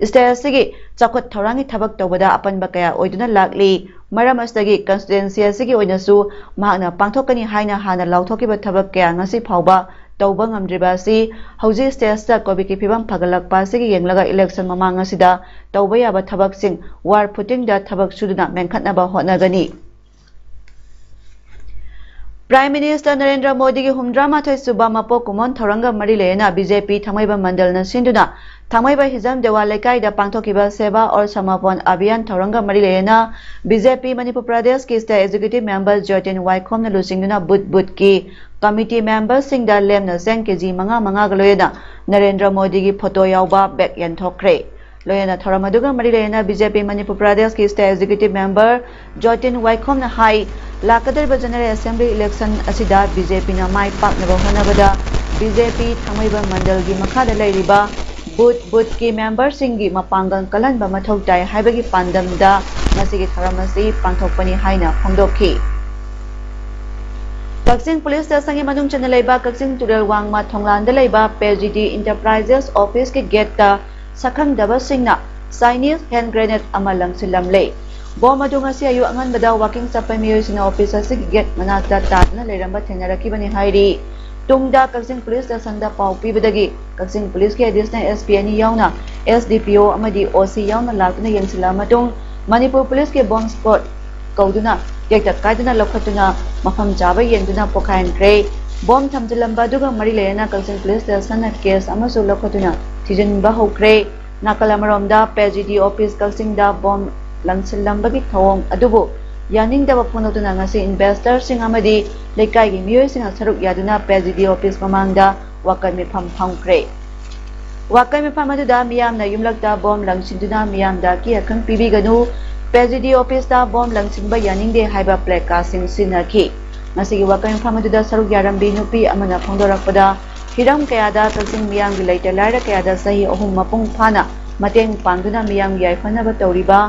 ꯁ꯭ꯇꯦꯠ ꯑꯁꯤꯒꯤ ꯆꯥꯎꯈꯠ ꯊꯧꯔꯥꯡꯒꯤ ꯊꯕꯛ ꯇꯧꯕꯗ ꯑꯄꯟꯕ ꯀꯌꯥ ꯑꯣꯏꯗꯨꯅ ꯂꯥꯛꯂꯤ꯫ ꯃꯔꯝ ꯑꯁꯤꯗꯒꯤ ꯀꯟꯁꯇꯤꯇ꯭ꯋꯦꯟꯁꯤ ꯑꯁꯤꯒꯤ ꯑꯣꯏꯅꯁꯨ ꯃꯍꯥꯛꯅ ꯄꯥꯡꯊꯣꯛꯀꯅꯤ ꯍꯥꯏꯅ ꯍꯥꯟꯅ ꯂꯥꯎꯊꯣꯛꯈꯤꯕ ꯊꯕꯛ ꯀꯌꯥ ꯉꯁꯤ ꯐꯥꯎꯕ ꯇꯧꯕ ꯉꯝꯗ꯭ꯔꯤꯕ ꯑꯁꯤ ꯍꯧꯖꯤꯛ stateꯇ COVID-ꯀꯤ ꯐꯤꯕꯝ ꯐꯒꯠꯂꯛꯄ ꯑꯁꯤꯒꯤ ꯌꯦꯡꯂꯒ election ꯃꯃꯥꯡ ꯑꯁꯤꯗ ꯇꯧꯕ ꯌꯥꯕ ꯊꯕꯛꯁꯤꯡ war footingꯗ ꯊꯕꯛ ꯁꯨꯗꯨꯅ ꯃꯦꯟꯈꯠꯅꯕ ꯍꯣꯠꯅꯒꯅꯤ꯫ Prime Minister ꯅꯔꯦꯟꯗ꯭ꯔ ꯃꯣꯗꯤꯒꯤ ꯍꯨꯝꯗ꯭ꯔꯥ ꯃꯥꯊꯣꯏ ꯁꯨꯕ ꯃꯄꯣꯛ ꯀꯨꯝꯑꯣꯟ ꯊꯧꯔꯝꯒ ꯃꯔꯤ ꯂꯩꯅꯅ BJP ꯊꯥꯡꯃꯩꯕꯟ ꯃꯟꯗꯜꯅ ꯁꯤꯟꯗꯨꯅ ꯊꯥꯡꯃꯩꯕꯟ ꯍꯤꯖꯝ ꯗꯦꯋꯥ ꯂꯩꯀꯥꯏꯗ ꯄꯥꯡꯊꯣꯛꯈꯤꯕ Seva aur Samapon Abhiyan ꯊꯧꯔꯝꯒ ꯃꯔꯤ ꯂꯩꯅꯅ BJP ꯃꯅꯤꯄꯨꯔ ꯄ꯭ꯔꯗꯦꯁꯀꯤ state executive member ꯖꯣꯇꯤꯟ ꯋꯥꯏꯈꯣꯝꯅ ꯂꯨꯆꯤꯡꯗꯨꯅ booth boothꯀꯤ committee memberꯁꯤꯡꯗ ꯂꯦꯝꯅ ꯆꯦꯡ ꯀꯦꯖꯤ ꯃꯉꯥ ꯃꯉꯥꯒ ꯂꯣꯏꯅꯅ ꯅꯔꯦꯟꯗ꯭ꯔ ꯃꯣꯗꯤꯒꯤ photo ꯌꯥꯎꯕ bag ꯌꯦꯟꯊꯣꯛꯈ꯭ꯔꯦ꯫ ꯂꯣꯏꯅꯅ ꯊꯧꯔꯝ ꯑꯗꯨꯒ ꯃꯔꯤ ꯂꯩꯅꯅ BJP ꯃꯅꯤꯄꯨꯔ ꯄ꯭ꯔꯗꯦꯁꯀꯤ state executive member ꯖꯣꯇꯤꯟ ꯋꯥꯏꯈꯣꯝꯅ ꯍꯥꯏ, ꯂꯥꯛꯀꯗꯧꯔꯤꯕ general assembly election ꯑꯁꯤꯗ BJPꯅ ꯃꯥꯏ ꯄꯥꯛꯅꯕ ꯍꯣꯠꯅꯕꯗ BJP ꯊꯥꯡꯃꯩꯕꯟ ꯃꯟꯗꯜꯒꯤ ꯃꯈꯥꯗ ꯂꯩꯔꯤꯕ booth boothꯀꯤ memberꯁꯤꯡꯒꯤ ꯃꯄꯥꯡꯒꯜ ꯀꯜꯍꯟꯕ ꯃꯊꯧ ꯇꯥꯏ ꯍꯥꯏꯕꯒꯤ ꯄꯥꯟꯗꯝꯗ ꯉꯁꯤꯒꯤ ꯊꯧꯔꯝ ꯑꯁꯤ ꯄꯥꯡꯊꯣꯛꯄꯅꯤ ꯍꯥꯏꯅ ꯐꯣꯡꯗꯣꯛꯈꯤ꯫ ꯀꯛꯆꯤꯡ police stationꯒꯤ ꯃꯅꯨꯡ ꯆꯟꯅ ꯂꯩꯕ ꯀꯛꯆꯤꯡ ꯇꯨꯔꯦꯜ ꯋꯥꯡꯃ ꯊꯣꯡꯂꯥꯟꯗ ꯂꯩꯕ ꯄꯦꯖꯤꯗꯤ Enterprises officeꯀꯤ gateꯇ ꯁꯛꯈꯪꯗꯕꯁꯤꯡꯅ Chinese hand grenade ꯑꯃ ꯂꯪꯁꯤꯜꯂꯝꯂꯦ꯫ Bomb ꯑꯗꯨ ꯉꯁꯤ ꯑꯌꯨꯛ ꯑꯉꯟꯕꯗ walking ꯆꯠꯄ ꯃꯤꯑꯣꯏꯁꯤꯡꯅ office ꯑꯁꯤꯒꯤ gate ꯃꯅꯥꯛꯇ ꯇꯥꯗꯨꯅ ꯂꯩꯔꯝꯕ ꯊꯦꯡꯅꯔꯛꯈꯤꯕꯅꯤ ꯍꯥꯏꯔꯤ꯫ ꯇꯨꯡꯗ ꯀꯛꯆꯤꯡ police stationꯗ ꯄꯥꯎ ꯄꯤꯕꯗꯒꯤ ꯀꯛꯆꯤꯡ policeꯀꯤ additional SP ꯑꯅꯤ ꯌꯥꯎꯅ SDPO ꯑꯃꯗꯤ OC ꯌꯥꯎꯅ ꯂꯥꯛꯇꯨꯅ ꯌꯦꯡꯁꯤꯜꯂꯛꯑ ꯃꯇꯨꯡ ꯃꯅꯤꯄꯨꯔ policeꯀꯤ bomb squad ꯀꯧꯗꯨꯅ ꯇꯦꯛꯇ ꯀꯥꯏꯗꯅ ꯂꯧꯈꯠꯇꯨꯅ ꯃꯐꯝ ꯆꯥꯕ ꯌꯦꯡꯗꯨꯅ ꯄꯣꯈꯥꯏꯍꯟꯈ꯭ꯔꯦ꯫ Bomb ꯊꯝꯖꯤꯜꯂꯝꯕ ꯑꯗꯨꯒ ꯃꯔꯤ ꯂꯩꯅꯅ ꯀꯛꯆꯤꯡ police stationꯅ case ꯑꯃꯁꯨ ꯂꯧꯈꯠꯇꯨꯅ ꯊꯤꯖꯤꯟꯕ ꯍꯧꯈ꯭ꯔꯦ꯫ ꯅꯥꯀꯜ ꯑꯃꯔꯣꯝꯗ ꯄꯦꯖꯤꯗꯤ office ꯀꯛꯆꯤꯡꯗ bomb ꯂꯪꯁꯤꯜꯂꯝꯕꯒꯤ ꯊꯧꯑꯣꯡ ꯑꯗꯨꯕꯨ ꯌꯥꯅꯤꯡꯗꯕ ꯐꯣꯡꯗꯣꯛꯇꯨꯅ ꯉꯁꯤ investorꯁꯤꯡ ꯑꯃꯗꯤ ꯂꯩꯀꯥꯏꯒꯤ ꯃꯤꯑꯣꯏꯁꯤꯡꯅ ꯁꯔꯨꯛ ꯌꯥꯗꯨꯅ ꯄꯦꯖꯤꯗꯤ office ꯃꯃꯥꯡꯗ ꯋꯥꯀꯠ ꯃꯤꯐꯝ ꯐꯝꯈ꯭ꯔꯦ꯫ ꯋꯥꯀꯠ ꯃꯤꯐꯝ ꯑꯗꯨꯗ ꯃꯤꯌꯥꯝꯅ ꯌꯨꯝꯂꯛꯇ bomb ꯂꯪꯁꯤꯟꯗꯨꯅ ꯃꯤꯌꯥꯝꯗ ꯑꯀꯤ ꯑꯈꯪ ꯄꯤꯕꯤꯒꯅꯨ, ꯄꯦꯖꯤꯗꯤ officeꯇ bomb ꯂꯪꯁꯤꯟꯕ ꯌꯥꯅꯤꯡꯗꯦ ꯍꯥꯏꯕ placardꯁꯤꯡ ꯁꯤꯖꯤꯟꯅꯈꯤ꯫ ꯉꯁꯤꯒꯤ ꯋꯥꯀꯠ ꯃꯤꯐꯝ ꯑꯗꯨꯗ ꯁꯔꯨꯛ ꯌꯥꯔꯝꯕꯤ ꯅꯨꯄꯤ ꯑꯃꯅ ꯐꯣꯡꯗꯣꯔꯛꯄꯗ, ꯍꯤꯔꯝ ꯀꯌꯥꯗ ꯀꯛꯆꯤꯡ ꯃꯤꯌꯥꯝꯒꯤ ꯂꯩꯇ ꯂꯥꯏꯔ ꯀꯌꯥꯗ ꯆꯍꯤ ꯑꯍꯨꯝ ꯃꯄꯨꯡ ꯐꯥꯅ ꯃꯇꯦꯡ ꯄꯥꯡꯗꯨꯅ ꯃꯤꯌꯥꯝꯒꯤ ꯌꯥꯏꯐꯅꯕ ꯇꯧꯔꯤꯕ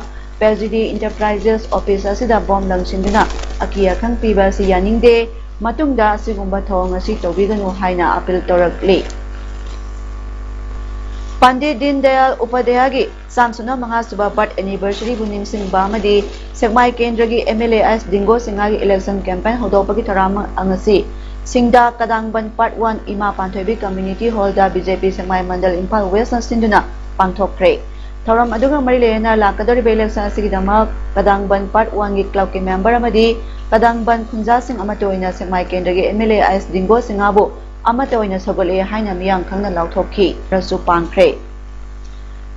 ꯄꯦꯖꯤꯗꯤ Enterprises office ꯑꯁꯤꯗ bomb ꯂꯪꯁꯤꯟꯗꯨꯅ ꯑꯀꯤ ꯑꯈꯪ ꯄꯤꯕ ꯑꯁꯤ ꯌꯥꯅꯤꯡꯗꯦ꯫ ꯃꯇꯨꯡꯗ ꯑꯁꯤꯒꯨꯝꯕ ꯊꯧꯑꯣꯡ ꯑꯁꯤ ꯇꯧꯕꯤꯒꯅꯨ ꯍꯥꯏꯅ appeal ꯇꯧꯔꯛꯂꯤ꯫ ꯄꯟꯗꯤꯠ ꯗꯤꯟ ꯗꯌꯥꯜ ꯎꯄꯥꯙ꯭ꯌꯥꯌꯒꯤ ꯆꯥꯝ ꯁꯨꯞꯅ ꯃꯉꯥ ꯁꯨꯕ birth anniversaryꯕꯨ ꯅꯤꯡꯁꯤꯡꯕ ꯑꯃꯗꯤ ꯁꯦꯛꯃꯥꯏ ꯀꯦꯟꯗ꯭ꯔꯒꯤ MLA ꯑꯦꯁ ꯗꯤꯡꯒꯣ ꯁꯤꯡꯍꯒꯤ election campaign ꯍꯧꯗꯣꯛꯄꯒꯤ ꯊꯧꯔꯝ ꯉꯁꯤ ꯁꯤꯡꯗꯥ ꯀꯗꯥꯡꯕꯟ Part One ꯏꯃꯥ ꯄꯥꯟꯊꯣꯏꯕꯤ Community Hallꯗ BJP ꯁꯦꯛꯃꯥꯏ ꯃꯟꯗꯜ ꯏꯝꯐꯥꯜ Westꯅ ꯁꯤꯟꯗꯨꯅ ꯄꯥꯡꯊꯣꯛꯈ꯭ꯔꯦ꯫ ꯊꯧꯔꯝ ꯑꯗꯨꯒ ꯃꯔꯤ ꯂꯩꯅꯅ ꯂꯥꯛꯀꯗꯧꯔꯤꯕ election ꯑꯁꯤꯒꯤꯗꯃꯛ ꯀꯗꯥꯡꯕꯟ Part Oneꯒꯤ clubꯀꯤ member ꯑꯃꯗꯤ ꯀꯗꯥꯡꯕꯟ ꯈꯨꯟꯖꯥꯁꯤꯡ ꯑꯃꯠꯇ ꯑꯣꯏꯅ ꯁꯦꯛꯃꯥꯏ ꯀꯦꯟꯗ꯭ꯔꯒꯤ MLA ꯑꯥꯏ ꯑꯦꯁ ꯗꯤꯡꯒꯣ ꯁꯤꯡꯍꯕꯨ ꯑꯃꯠꯇ ꯑꯣꯏꯅ ꯁꯧꯒꯠꯂꯦ ꯍꯥꯏꯅ ꯃꯤꯌꯥꯝ ꯈꯪꯅ ꯂꯥꯎꯊꯣꯛꯈꯤ꯫ ꯈꯔꯁꯨ ꯄꯥꯡꯈ꯭ꯔꯦ꯫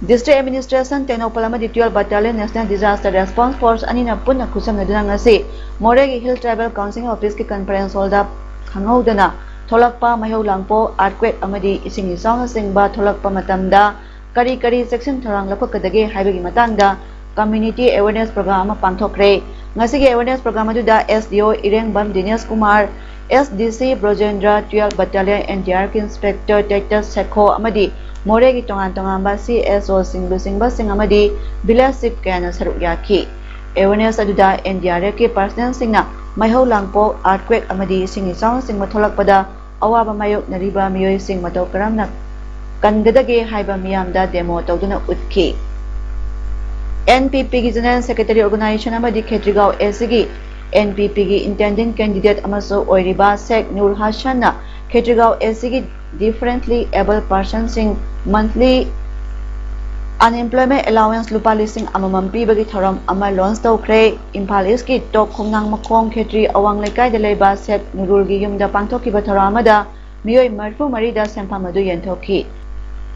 District Administration ꯇꯦꯡꯅꯧꯄꯜ ꯑꯃꯗꯤ twelve Battalion National Disaster Response Force ꯑꯅꯤꯅ ꯄꯨꯟꯅ ꯈꯨꯠꯁꯝꯅꯗꯨꯅ ꯉꯁꯤ ꯃꯣꯔꯦꯒꯤ Hill Tribal Council Officeꯀꯤ conference hallꯗ ꯈꯪꯍꯧꯗꯅ ꯊꯣꯛꯂꯛꯄ ꯃꯩꯍꯧ ꯂꯥꯡꯄꯣꯛ, earthquake ꯑꯃꯗꯤ ꯏꯁꯤꯡ ꯏꯆꯥꯎꯅꯆꯤꯡꯕ ꯊꯣꯛꯂꯛꯄ ꯃꯇꯝꯗ ꯀꯔꯤ ꯀꯔꯤ ꯆꯦꯛꯁꯤꯟ ꯊꯧꯔꯥꯡ ꯂꯧꯈꯠꯀꯗꯒꯦ ꯍꯥꯏꯕꯒꯤ ꯃꯇꯥꯡꯗ community awareness program ꯑꯃ ꯄꯥꯡꯊꯣꯛꯈ꯭ꯔꯦ꯫ ꯉꯁꯤꯒꯤ awareness program ꯑꯗꯨꯗ S D O ꯏꯔꯦꯡꯕꯝ ꯗꯤꯅꯦꯁ Kumar, S D C ꯕ꯭ꯔꯣꯖꯦꯟꯗ꯭ꯔ, twelve Battalion N D R ꯀꯤ Inspector Titus ꯁꯦꯈꯣ ꯑꯃꯗꯤ ꯃꯣꯔꯦꯒꯤ ꯇꯣꯉꯥꯟ ꯇꯣꯉꯥꯟꯕ C S Oꯁꯤꯡ, ꯂꯨꯆꯤꯡꯕꯁꯤꯡ ꯑꯃꯗꯤ village chief ꯀꯌꯥꯅ ꯁꯔꯨꯛ ꯌꯥꯈꯤ꯫ Awareness ꯑꯗꯨꯗ N D R Fꯀꯤ personnelꯁꯤꯡꯅ ꯃꯩꯍꯧ ꯂꯥꯡꯄꯣꯛ, earthquake ꯑꯃꯗꯤ ꯏꯁꯤꯡ ꯏꯆꯥꯎꯅꯆꯤꯡꯕ ꯊꯣꯛꯂꯛꯄꯗ ꯑꯋꯥꯕ ꯃꯥꯌꯣꯛꯅꯔꯤꯕ ꯃꯤꯑꯣꯏꯁꯤꯡ ꯃꯇꯧ ꯀꯔꯝꯅ ꯀꯟꯒꯗꯒꯦ ꯍꯥꯏꯕ ꯃꯤꯌꯥꯝꯗ demo ꯇꯧꯗꯨꯅ ꯎꯠꯈꯤ꯫ N P Pꯒꯤ General Secretary Organization ꯑꯃꯗꯤ ꯈꯦꯇ꯭ꯔꯤꯒꯥꯎ ACꯒꯤ N P Pꯒꯤ intending candidate ꯑꯃꯁꯨ ꯑꯣꯏꯔꯤꯕ ꯁꯦꯈ ꯅꯨꯔ ꯍꯁꯟꯅ ꯈꯦꯇ꯭ꯔꯤꯒꯥꯎ ACꯒꯤ differently abled personꯁꯤꯡ monthly unemployment allowance ꯂꯨꯄꯥ ꯂꯤꯁꯤꯡ ꯑꯃꯃꯝ ꯄꯤꯕꯒꯤ ꯊꯧꯔꯝ ꯑꯃ launch ꯇꯧꯈ꯭ꯔꯦ꯫ ꯏꯝꯐꯥꯜ Eastꯀꯤ ꯇꯣꯞ ꯈꯣꯡꯅꯥꯡ ꯃꯈꯣꯡ ꯈꯦꯇ꯭ꯔꯤ ꯑꯋꯥꯡ ꯂꯩꯀꯥꯏꯗ ꯂꯩꯕ ꯁꯦꯈ ꯅꯨꯔꯨꯜꯒꯤ ꯌꯨꯝꯗ ꯄꯥꯡꯊꯣꯛꯈꯤꯕ ꯊꯧꯔꯝ ꯑꯃꯗ ꯃꯤꯑꯣꯏ ꯃꯔꯤꯐꯨ ꯃꯔꯤꯗ ꯁꯦꯟꯐꯝ ꯑꯗꯨ ꯌꯦꯟꯊꯣꯛꯈꯤ꯫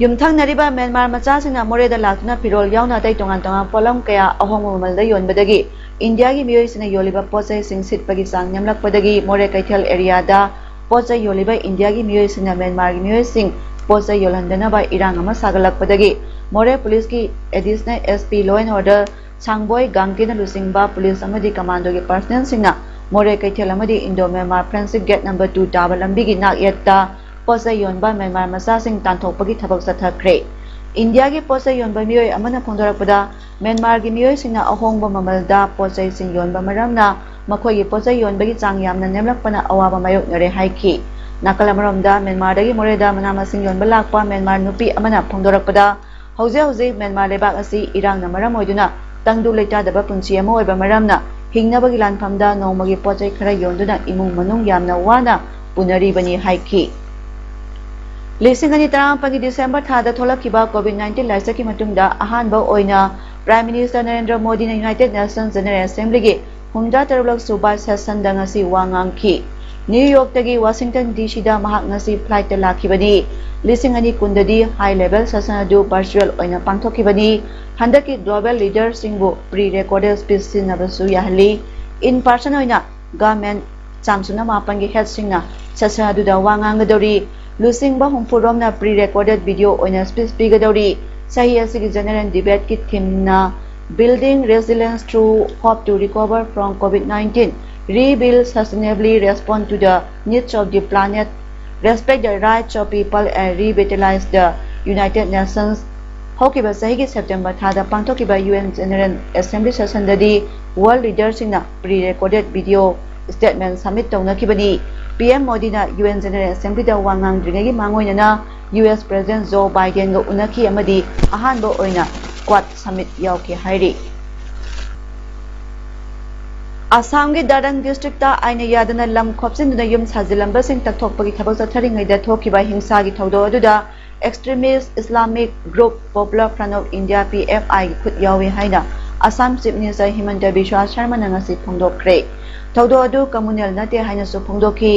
ꯌꯨꯝꯊꯪꯅꯔꯤꯕ ꯃ꯭ꯌꯥꯟꯃꯥꯔ ꯃꯆꯥꯁꯤꯡꯅ ꯃꯣꯔꯦꯗ ꯂꯥꯛꯇꯨꯅ ꯐꯤꯔꯣꯜ ꯌꯥꯎꯅ ꯑꯇꯩ ꯇꯣꯉꯥꯟ ꯇꯣꯉꯥꯟꯕ ꯄꯣꯠꯂꯝ ꯀꯌꯥ ꯑꯍꯣꯡꯕ ꯃꯃꯜꯗ ꯌꯣꯟꯕꯗꯒꯤ ꯏꯟꯗꯤꯌꯥꯒꯤ ꯃꯤꯑꯣꯏꯁꯤꯡꯅ ꯌꯣꯜꯂꯤꯕ ꯄꯣꯠ ꯆꯩꯁꯤꯡ ꯁꯤꯠꯄꯒꯤ ꯆꯥꯡ ꯅꯦꯝꯂꯛꯄꯗꯒꯤ ꯃꯣꯔꯦ ꯀꯩꯊꯦꯜ areaꯗ ꯄꯣꯠ ꯆꯩ ꯌꯣꯜꯂꯤꯕ ꯏꯟꯗꯤꯌꯥꯒꯤ ꯃꯤꯑꯣꯏꯁꯤꯡꯅ ꯃ꯭ꯌꯥꯟꯃꯥꯔꯒꯤ ꯃꯤꯑꯣꯏꯁꯤꯡ ꯄꯣꯠ ꯆꯩ ꯌꯣꯜꯍꯟꯗꯅꯕ ꯏꯔꯥꯡ ꯑꯃ ꯁꯥꯒꯠꯂꯛꯄꯗꯒꯤ ꯃꯣꯔꯦ ꯄꯨꯂꯤꯁꯀꯤ Additional S P Law and Order ꯁꯥꯡꯕꯣꯏ ꯒꯥꯡꯒꯤꯅ ꯂꯨꯆꯤꯡꯕ ꯄꯨꯂꯤꯁ ꯑꯃꯗꯤ commandoꯒꯤ personnelꯁꯤꯡꯅ ꯃꯣꯔꯦ ꯀꯩꯊꯦꯜ ꯑꯃꯗꯤ Indo Myanmar Friendship Gate number two ꯇꯥꯕ ꯂꯝꯕꯤꯒꯤ ꯅꯥꯛ ꯌꯦꯠꯇ ꯄꯣꯠ ꯆꯩ ꯌꯣꯟꯕ ꯃ꯭ꯌꯥꯟꯃꯥꯔ ꯃꯆꯥꯁꯤꯡ ꯇꯥꯟꯊꯣꯛꯄꯒꯤ ꯊꯕꯛ ꯆꯠꯊꯈ꯭ꯔꯦ꯫ ꯏꯟꯗꯤꯌꯥꯒꯤ ꯄꯣꯠ ꯆꯩ ꯌꯣꯟꯕ ꯃꯤꯑꯣꯏ ꯑꯃꯅ ꯐꯣꯡꯗꯣꯔꯛꯄꯗ, ꯃ꯭ꯌꯥꯟꯃꯥꯔꯒꯤ ꯃꯤꯑꯣꯏꯁꯤꯡꯅ ꯑꯍꯣꯡꯕ ꯃꯃꯜꯗ ꯄꯣꯠ ꯆꯩꯁꯤꯡ ꯌꯣꯟꯕ ꯃꯔꯝꯅ ꯃꯈꯣꯏꯒꯤ ꯄꯣꯠ ꯆꯩ ꯌꯣꯟꯕꯒꯤ ꯆꯥꯡ ꯌꯥꯝꯅ ꯅꯦꯝꯂꯛꯄꯅ ꯑꯋꯥꯕ ꯃꯥꯌꯣꯛꯅꯔꯦ ꯍꯥꯏꯈꯤ꯫ ꯅꯥꯀꯜ ꯑꯃꯔꯣꯝꯗ, ꯃ꯭ꯌꯥꯟꯃꯥꯔꯗꯒꯤ ꯃꯣꯔꯦꯗ ꯃꯅꯥ ꯃꯁꯤꯡ ꯌꯣꯟꯕ ꯂꯥꯛꯄ ꯃ꯭ꯌꯥꯟꯃꯥꯔ ꯅꯨꯄꯤ ꯑꯃꯅ ꯐꯣꯡꯗꯣꯔꯛꯄꯗ, ꯍꯧꯖꯤꯛ ꯍꯧꯖꯤꯛ ꯃ꯭ꯌꯥꯟꯃꯥꯔ ꯂꯩꯕꯥꯛ ꯑꯁꯤ ꯏꯔꯥꯡꯅ ꯃꯔꯝ ꯑꯣꯏꯗꯨꯅ ꯇꯪꯗꯨ ꯂꯩꯇꯥꯗꯕ ꯄꯨꯟꯁꯤ ꯑꯃ ꯑꯣꯏꯕ ꯃꯔꯝꯅ ꯍꯤꯡꯅꯕꯒꯤ ꯂꯥꯟꯐꯝꯗ ꯅꯣꯡꯃꯒꯤ ꯄꯣꯠ ꯆꯩ ꯈꯔ ꯌꯣꯟꯗꯨꯅ ꯏꯃꯨꯡ ꯃꯅꯨꯡ ꯌꯥꯝꯅ ꯋꯥꯅ ꯎꯅꯔꯤꯕꯅꯤ ꯍꯥꯏꯈꯤ꯫ ꯂꯤꯁꯤꯡ ꯑꯅꯤ ꯇꯔꯥꯃꯥꯄꯟꯒꯤ ꯗꯤꯁꯦꯝꯕꯔ ꯊꯥꯗ ꯊꯣꯛꯂꯛꯈꯤꯕ ꯀꯣꯚꯤꯗ ꯅꯥꯏꯟꯇꯤꯟ ꯂꯥꯏꯆꯠꯀꯤ ꯃꯇꯨꯡꯗ ꯑꯍꯥꯟꯕ ꯑꯣꯏꯅ ꯄ꯭ꯔꯥꯏꯝ ꯃꯤꯅꯤꯁꯇꯔ ꯅꯔꯦꯟꯗ꯭ꯔ ꯃꯣꯗꯤꯅ ꯌꯨꯅꯥꯏꯇꯦꯗ ꯅꯦꯁꯟꯁ ꯖꯦꯅꯔꯦꯜ ꯑꯦꯁꯦꯝꯕ꯭ꯂꯤꯒꯤ ꯍꯨꯝꯗ꯭ꯔꯥ ꯇꯔꯨꯛꯂꯛ ꯁꯨꯕ ꯁꯦꯁꯟꯗ ꯉꯁꯤ ꯋꯥ ꯉꯥꯡꯈꯤ꯫ ꯅ꯭ꯌꯨ ꯌꯣꯔꯛꯇꯒꯤ ꯋꯥꯁꯤꯡꯇꯟ ꯗꯤ ꯁꯤꯗ ꯃꯍꯥꯛ ꯉꯁꯤ ꯐ꯭ꯂꯥꯏꯠꯇ ꯂꯥꯛꯈꯤꯕꯅꯤ꯫ ꯂꯤꯁꯤꯡ ꯑꯅꯤ ꯀꯨꯟꯗꯗꯤ ꯍꯥꯏ ꯂꯦꯚꯦꯜ ꯁꯦꯁꯟ ꯑꯗꯨ ꯚꯔꯆꯨꯋꯦꯜ ꯑꯣꯏꯅ ꯄꯥꯡꯊꯣꯛꯈꯤꯕꯅꯤ꯫ ꯍꯟꯗꯛꯀꯤ ꯒ꯭ꯂꯣꯕꯦꯜ ꯂꯤꯗꯔꯁꯤꯡꯕꯨ ꯄ꯭ꯔꯤ ꯔꯦꯀꯣꯔꯗꯦꯗ ꯁ꯭ꯄꯤꯆ ꯁꯤꯖꯤꯟꯅꯕꯁꯨ ꯌꯥꯍꯜꯂꯤ꯫ ꯏꯟ ꯄꯥꯔꯁꯟ ꯑꯣꯏꯅ ꯒꯚꯔꯟꯃꯦꯟꯠ ꯆꯥꯝꯁꯨꯅ ꯃꯥꯄꯟꯒꯤ ꯍꯦꯗꯁꯤꯡꯅ ꯁꯦꯁꯟ ꯑꯗꯨꯗ ꯋꯥ ꯉꯥꯡꯒꯗꯧꯔꯤ꯫ ꯂꯨꯆꯤꯡꯕ ꯍꯨꯝꯐꯨꯔꯣꯝꯅ ꯄ꯭ꯔꯤ ꯔꯦꯀꯣꯔꯗꯦꯗ ꯚꯤꯗꯤꯑꯣ ꯑꯣꯏꯅ ꯁ꯭ꯄꯤꯆ ꯄꯤꯒꯗꯧꯔꯤ꯫ ꯆꯍꯤ ꯑꯁꯤꯒꯤ general ꯗꯤꯕꯦꯠꯀꯤ ꯊꯤꯝꯅ Building Resilience Through Hope to Recover from COVID nineteen, Rebuild Sustainably, Respond to the Needs of the Planet, Respect the Rights of People and Revitalize the United Nations꯫ ꯍꯧꯈꯤꯕ ꯆꯍꯤꯒꯤ September ꯊꯥꯗ ꯄꯥꯡꯊꯣꯛꯈꯤꯕ U N general assembly ꯁꯦꯁꯟꯗꯗꯤ ꯋꯥꯔꯜ ꯂꯤꯗꯔꯁꯤꯡꯅ pre recorded video statement submit ꯇꯧꯅꯈꯤꯕꯅꯤ꯫ P M ꯃꯣꯗꯤꯅ U N general ꯑꯦꯁꯦꯝꯕ꯭ꯂꯤꯗ ꯋꯥ ꯉꯥꯡꯗ꯭ꯔꯤꯉꯩꯒꯤ ꯃꯥꯡꯑꯣꯏꯅꯅ ꯌꯨ ꯑꯦꯁ ꯄ꯭ꯔꯦꯁꯤꯗꯦꯟꯠ ꯖꯣ ꯕꯥꯏꯗꯦꯟꯒ ꯎꯅꯈꯤ ꯑꯃꯗꯤ ꯑꯍꯥꯟꯕ ꯑꯣꯏꯅ ꯀ꯭ꯋꯥꯗ ꯁꯃꯤꯠ ꯌꯥꯎꯈꯤ ꯍꯥꯏꯔꯤ꯫ ꯑꯁꯥꯝꯒꯤ ꯗꯥꯔꯪ ꯗꯤꯁꯇ꯭ꯔꯤꯛꯇ ꯑꯥꯏꯟꯅ ꯌꯥꯗꯅ ꯂꯝ ꯈꯣꯞꯆꯤꯟꯗꯨꯅ ꯌꯨꯝ ꯁꯥꯖꯤꯜꯂꯝꯕꯁꯤꯡ ꯇꯛꯊꯣꯛꯄꯒꯤ ꯊꯕꯛ ꯆꯠꯊꯔꯤꯉꯩꯗ ꯊꯣꯛꯈꯤꯕ ꯍꯤꯡꯁꯥꯒꯤ ꯊꯧꯗꯣꯛ ꯑꯗꯨꯗ extremist Islamic group popular front of India, P F ꯑꯥꯏꯒꯤ ꯈꯨꯠ ꯌꯥꯎꯏ ꯍꯥꯏꯅ ꯑꯁꯥꯝ ꯆꯤꯐ ꯃꯤꯅꯤꯁꯇꯔ ꯍꯤꯃꯟꯇ ꯕꯤꯁ꯭ꯋꯥ ꯁꯔꯃꯅ ꯉꯁꯤ ꯐꯣꯡꯗꯣꯛꯈ꯭ꯔꯦ꯫ ꯊꯧꯗꯣꯛ ꯑꯗꯨ ꯀꯝꯃꯨꯅꯦꯜ ꯅꯠꯇꯦ ꯍꯥꯏꯅꯁꯨ ꯐꯣꯡꯗꯣꯛꯈꯤ꯫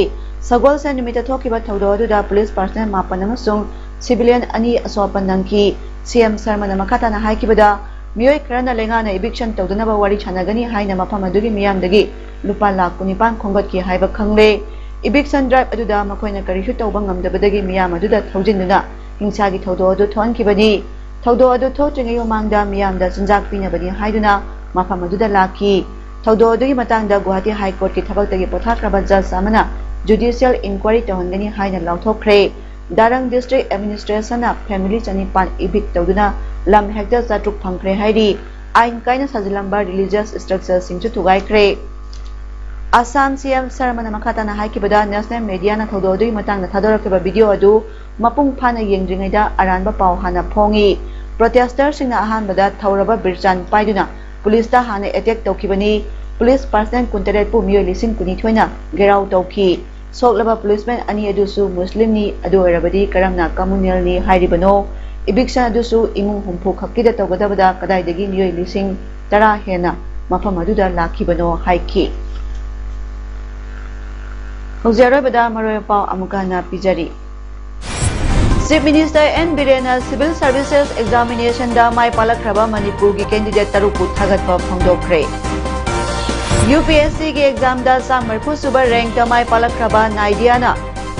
ꯁꯒꯣꯜꯁꯦꯟ ꯅꯨꯃꯤꯠꯇ ꯊꯣꯛꯈꯤꯕ ꯊꯧꯗꯣꯛ ꯑꯗꯨꯗ ꯄꯨꯂꯤꯁ ꯄꯥꯔꯁꯅꯦꯜ ꯃꯥꯄꯟ ꯑꯃꯁꯨꯡ ꯁꯤꯚꯤꯂꯤꯌꯟ ꯑꯅꯤ ꯑꯁꯣꯛ ꯑꯄꯟ ꯅꯪꯈꯤ꯫ ꯁꯤ ꯑꯦꯝ ꯁꯔꯃꯅ ꯃꯈꯥ ꯇꯥꯅ ꯍꯥꯏꯈꯤꯕꯗ, ꯃꯤꯑꯣꯏ ꯈꯔꯅ ꯂꯩꯉꯥꯛꯅ ꯏꯚꯤꯛꯁꯟ ꯇꯧꯗꯅꯕ ꯋꯥꯔꯤ ꯁꯥꯟꯅꯒꯅꯤ ꯍꯥꯏꯅ ꯃꯐꯝ ꯑꯗꯨꯒꯤ ꯃꯤꯌꯥꯝꯗꯒꯤ ꯂꯨꯄꯥ ꯂꯥꯈ ꯀꯨꯟꯅꯤꯄꯥꯟ ꯈꯣꯝꯒꯠꯈꯤ ꯍꯥꯏꯕ ꯈꯪꯂꯦ꯫ ꯏꯚꯤꯛꯁꯟ ꯗ꯭ꯔꯥꯏꯚ ꯑꯗꯨꯗ ꯃꯈꯣꯏꯅ ꯀꯔꯤꯁꯨ ꯇꯧꯕ ꯉꯝꯗꯕꯗꯒꯤ ꯃꯤꯌꯥꯝ ꯑꯗꯨꯗ ꯊꯧꯖꯤꯟꯗꯨꯅ ꯍꯤꯡꯁꯥꯒꯤ ꯊꯧꯗꯣꯛ ꯑꯗꯨ ꯊꯣꯛꯍꯟꯈꯤꯕꯅꯤ꯫ ꯊꯧꯗꯣꯛ ꯑꯗꯨ ꯊꯣꯛꯇ꯭ꯔꯤꯉꯩ ꯃꯃꯥꯡꯗ ꯃꯤꯌꯥꯝꯗ ꯆꯤꯟꯖꯥꯛ ꯄꯤꯅꯕꯅꯤ ꯍꯥꯏꯗꯨꯅ ꯃꯐꯝ ꯑꯗꯨꯗ ꯂꯥꯛꯈꯤ꯫ ꯊꯧꯗꯣꯛ ꯑꯗꯨꯒꯤ ꯃꯇꯥꯡꯗ ꯒꯨꯋꯥꯍꯥꯇꯤ ꯍꯥꯏ ꯀꯣꯔꯠꯀꯤ ꯊꯕꯛꯇꯒꯤ ꯄꯣꯊꯥꯈ꯭ꯔꯕ ꯖꯖ ꯑꯃꯅ ꯖꯨꯗꯤꯁꯤꯌꯦꯜ ꯏꯟꯀ꯭ꯋꯥꯏꯔꯤ ꯇꯧꯍꯟꯒꯅꯤ ꯍꯥꯏꯅ ꯂꯥꯎꯊꯣꯛꯈ꯭ꯔꯦ꯫ ꯗꯥꯔꯪ ꯗꯤꯁꯇ꯭ꯔꯤꯛ ꯑꯦꯗꯃꯤꯅꯤꯁꯇ꯭ꯔꯦꯁꯟꯅ ꯐꯦꯃꯤꯂꯤ ꯆꯅꯤꯄꯥꯟ ꯏꯚꯤꯛ ꯇꯧꯗꯨꯅ ꯂꯝ ꯍꯦꯛꯇꯔ ꯆꯥꯇ꯭ꯔꯨꯛ ꯐꯪꯈ꯭ꯔꯦ ꯍꯥꯏꯔꯤ꯫ ꯑꯥꯏꯟ ꯀꯥꯏꯅ ꯁꯥꯖꯤꯜꯂꯝꯕ ꯔꯤꯂꯤꯖꯤꯌꯁ ꯁ꯭ꯇ꯭ꯔꯛꯆꯔꯁꯤꯡꯁꯨ ꯊꯨꯒꯥꯏꯈ꯭ꯔꯦ꯫ ꯑꯁꯥꯝ ꯁꯤ ꯑꯦꯝ ꯁꯔꯃꯅ ꯃꯈꯥ ꯇꯥꯅ ꯍꯥꯏꯈꯤꯕꯗ, ꯅꯦꯁꯅꯦꯜ ꯃꯦꯗꯤꯌꯥꯅ ꯊꯧꯗꯣꯛ ꯑꯗꯨꯒꯤ ꯃꯇꯥꯡꯗ ꯊꯥꯗꯣꯔꯛꯈꯤꯕ ꯚꯤꯗꯤꯑꯣ ꯑꯗꯨ ꯃꯄꯨꯡ ꯐꯥꯅ ꯌꯦꯡꯗ꯭ꯔꯤꯉꯩꯗ ꯑꯔꯥꯟꯕ ꯄꯥꯎ ꯍꯥꯟꯅ ꯐꯣꯡꯏ꯫ ꯄ꯭ꯔꯣꯇꯦꯁꯇꯔꯁꯤꯡꯅ ꯑꯍꯥꯟꯕꯗ ꯊꯧꯔꯕ ꯕꯤꯔꯆꯥꯟ ꯄꯥꯏꯗꯨꯅ ꯄꯨꯂꯤꯁꯇ ꯍꯥꯟꯅ ꯑꯦꯇꯦꯛ ꯇꯧꯈꯤꯕꯅꯤ꯫ ꯄꯨꯂꯤꯁ ꯄꯥꯔꯁꯅꯦꯜ ꯀꯨꯟꯇꯔꯦꯠꯄꯨ ꯃꯤꯑꯣꯏ ꯂꯤꯁꯤꯡ ꯀꯨꯟꯅꯤꯊꯣꯏꯅ ꯘꯦꯔꯥꯎ ꯇꯧꯈꯤ꯫ ꯁꯣꯛꯂꯕ ꯄꯨꯂꯤꯁꯃꯦꯟ ꯑꯅꯤ ꯑꯗꯨꯁꯨ ꯃꯨꯁꯂꯤꯝꯅꯤ, ꯑꯗꯨ ꯑꯣꯏꯔꯕꯗꯤ ꯀꯔꯝꯅ ꯀꯝꯃꯨꯅꯦꯜꯅꯤ ꯍꯥꯏꯔꯤꯕꯅꯣ? ꯏꯚꯤꯛꯁꯟ ꯑꯗꯨꯁꯨ ꯏꯃꯨꯡ ꯍꯨꯝꯐꯨ ꯈꯛꯀꯤꯗ ꯇꯧꯒꯗꯕꯗ ꯀꯗꯥꯏꯗꯒꯤ ꯃꯤꯑꯣꯏ ꯂꯤꯁꯤꯡ ꯇꯔꯥ ꯍꯦꯟꯅ ꯃꯐꯝ ꯑꯗꯨꯗ ꯂꯥꯛꯈꯤꯕꯅꯣ ꯍꯥꯏꯈꯤ꯫ ꯍꯧꯖꯤꯛ ꯑꯔꯣꯏꯕꯗ ꯃꯔꯨꯑꯣꯏꯕ ꯄꯥꯎ ꯑꯃꯨꯛꯀ ꯍꯟꯅ ꯄꯤꯖꯔꯤ꯫ Chief Minister N ꯕꯤꯔꯦꯟꯅ Civil Services Examinationꯗ ꯃꯥꯏ ꯄꯥꯛꯂꯛꯈ꯭ꯔꯕ ꯃꯅꯤꯄꯨꯔꯒꯤ candidate ꯇꯔꯨꯛꯄꯨ ꯊꯥꯒꯠꯄ ꯐꯣꯡꯗꯣꯛꯈ꯭ꯔꯦ꯫ UPSCꯒꯤ examꯗ ꯆꯥꯝꯃ ꯃꯔꯤꯐꯨ ꯁꯨꯕ rankꯇ ꯃꯥꯏ ꯄꯥꯛꯂꯛꯈ꯭ꯔꯕ ꯅꯥꯏꯗꯤꯌꯥꯅ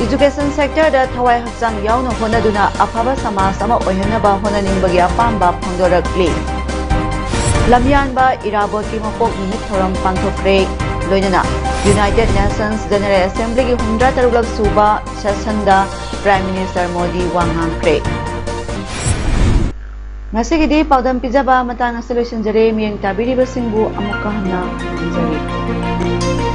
education sectorꯗ ꯊꯋꯥꯏ ꯍꯛꯆꯥꯡ ꯌꯥꯎꯅ ꯍꯣꯠꯅꯗꯨꯅ ꯑꯐꯕ ꯁꯃꯥꯖ ꯑꯃ ꯑꯣꯏꯍꯟꯅꯕ ꯍꯣꯠꯅꯅꯤꯡꯕꯒꯤ ꯑꯄꯥꯝꯕ ꯐꯣꯡꯗꯣꯔꯛꯂꯤ꯫ ꯂꯝꯌꯥꯟꯕ ꯏꯔꯥꯕꯣꯠꯀꯤ ꯃꯄꯣꯛ ꯅꯨꯃꯤꯠ ꯊꯧꯔꯝ ꯄꯥꯡꯊꯣꯛꯈ꯭ꯔꯦ꯫ ꯂꯣꯏꯅꯅ United Nations General Assemblyꯒꯤ ꯍꯨꯝꯐꯨꯇꯔꯨꯛꯂꯛ ꯁꯨꯕ sessionꯗ Prime Minister ꯃꯣꯗꯤ ꯋꯥ ꯉꯥꯡꯈ꯭ꯔꯦ꯫ ꯉꯁꯤꯒꯤꯗꯤ ꯄꯥꯎꯗꯝ ꯄꯤꯖꯕ ꯃꯇꯥꯡ ꯑꯁꯤꯗ ꯂꯣꯏꯁꯤꯟꯖꯔꯦ꯫ ꯃꯤꯠꯌꯦꯡ ꯇꯥꯕꯤꯔꯤꯕꯁꯤꯡꯕꯨ ꯑꯃꯨꯛꯀ ꯍꯟꯅ ꯊꯥꯒꯠꯆꯔꯤ꯫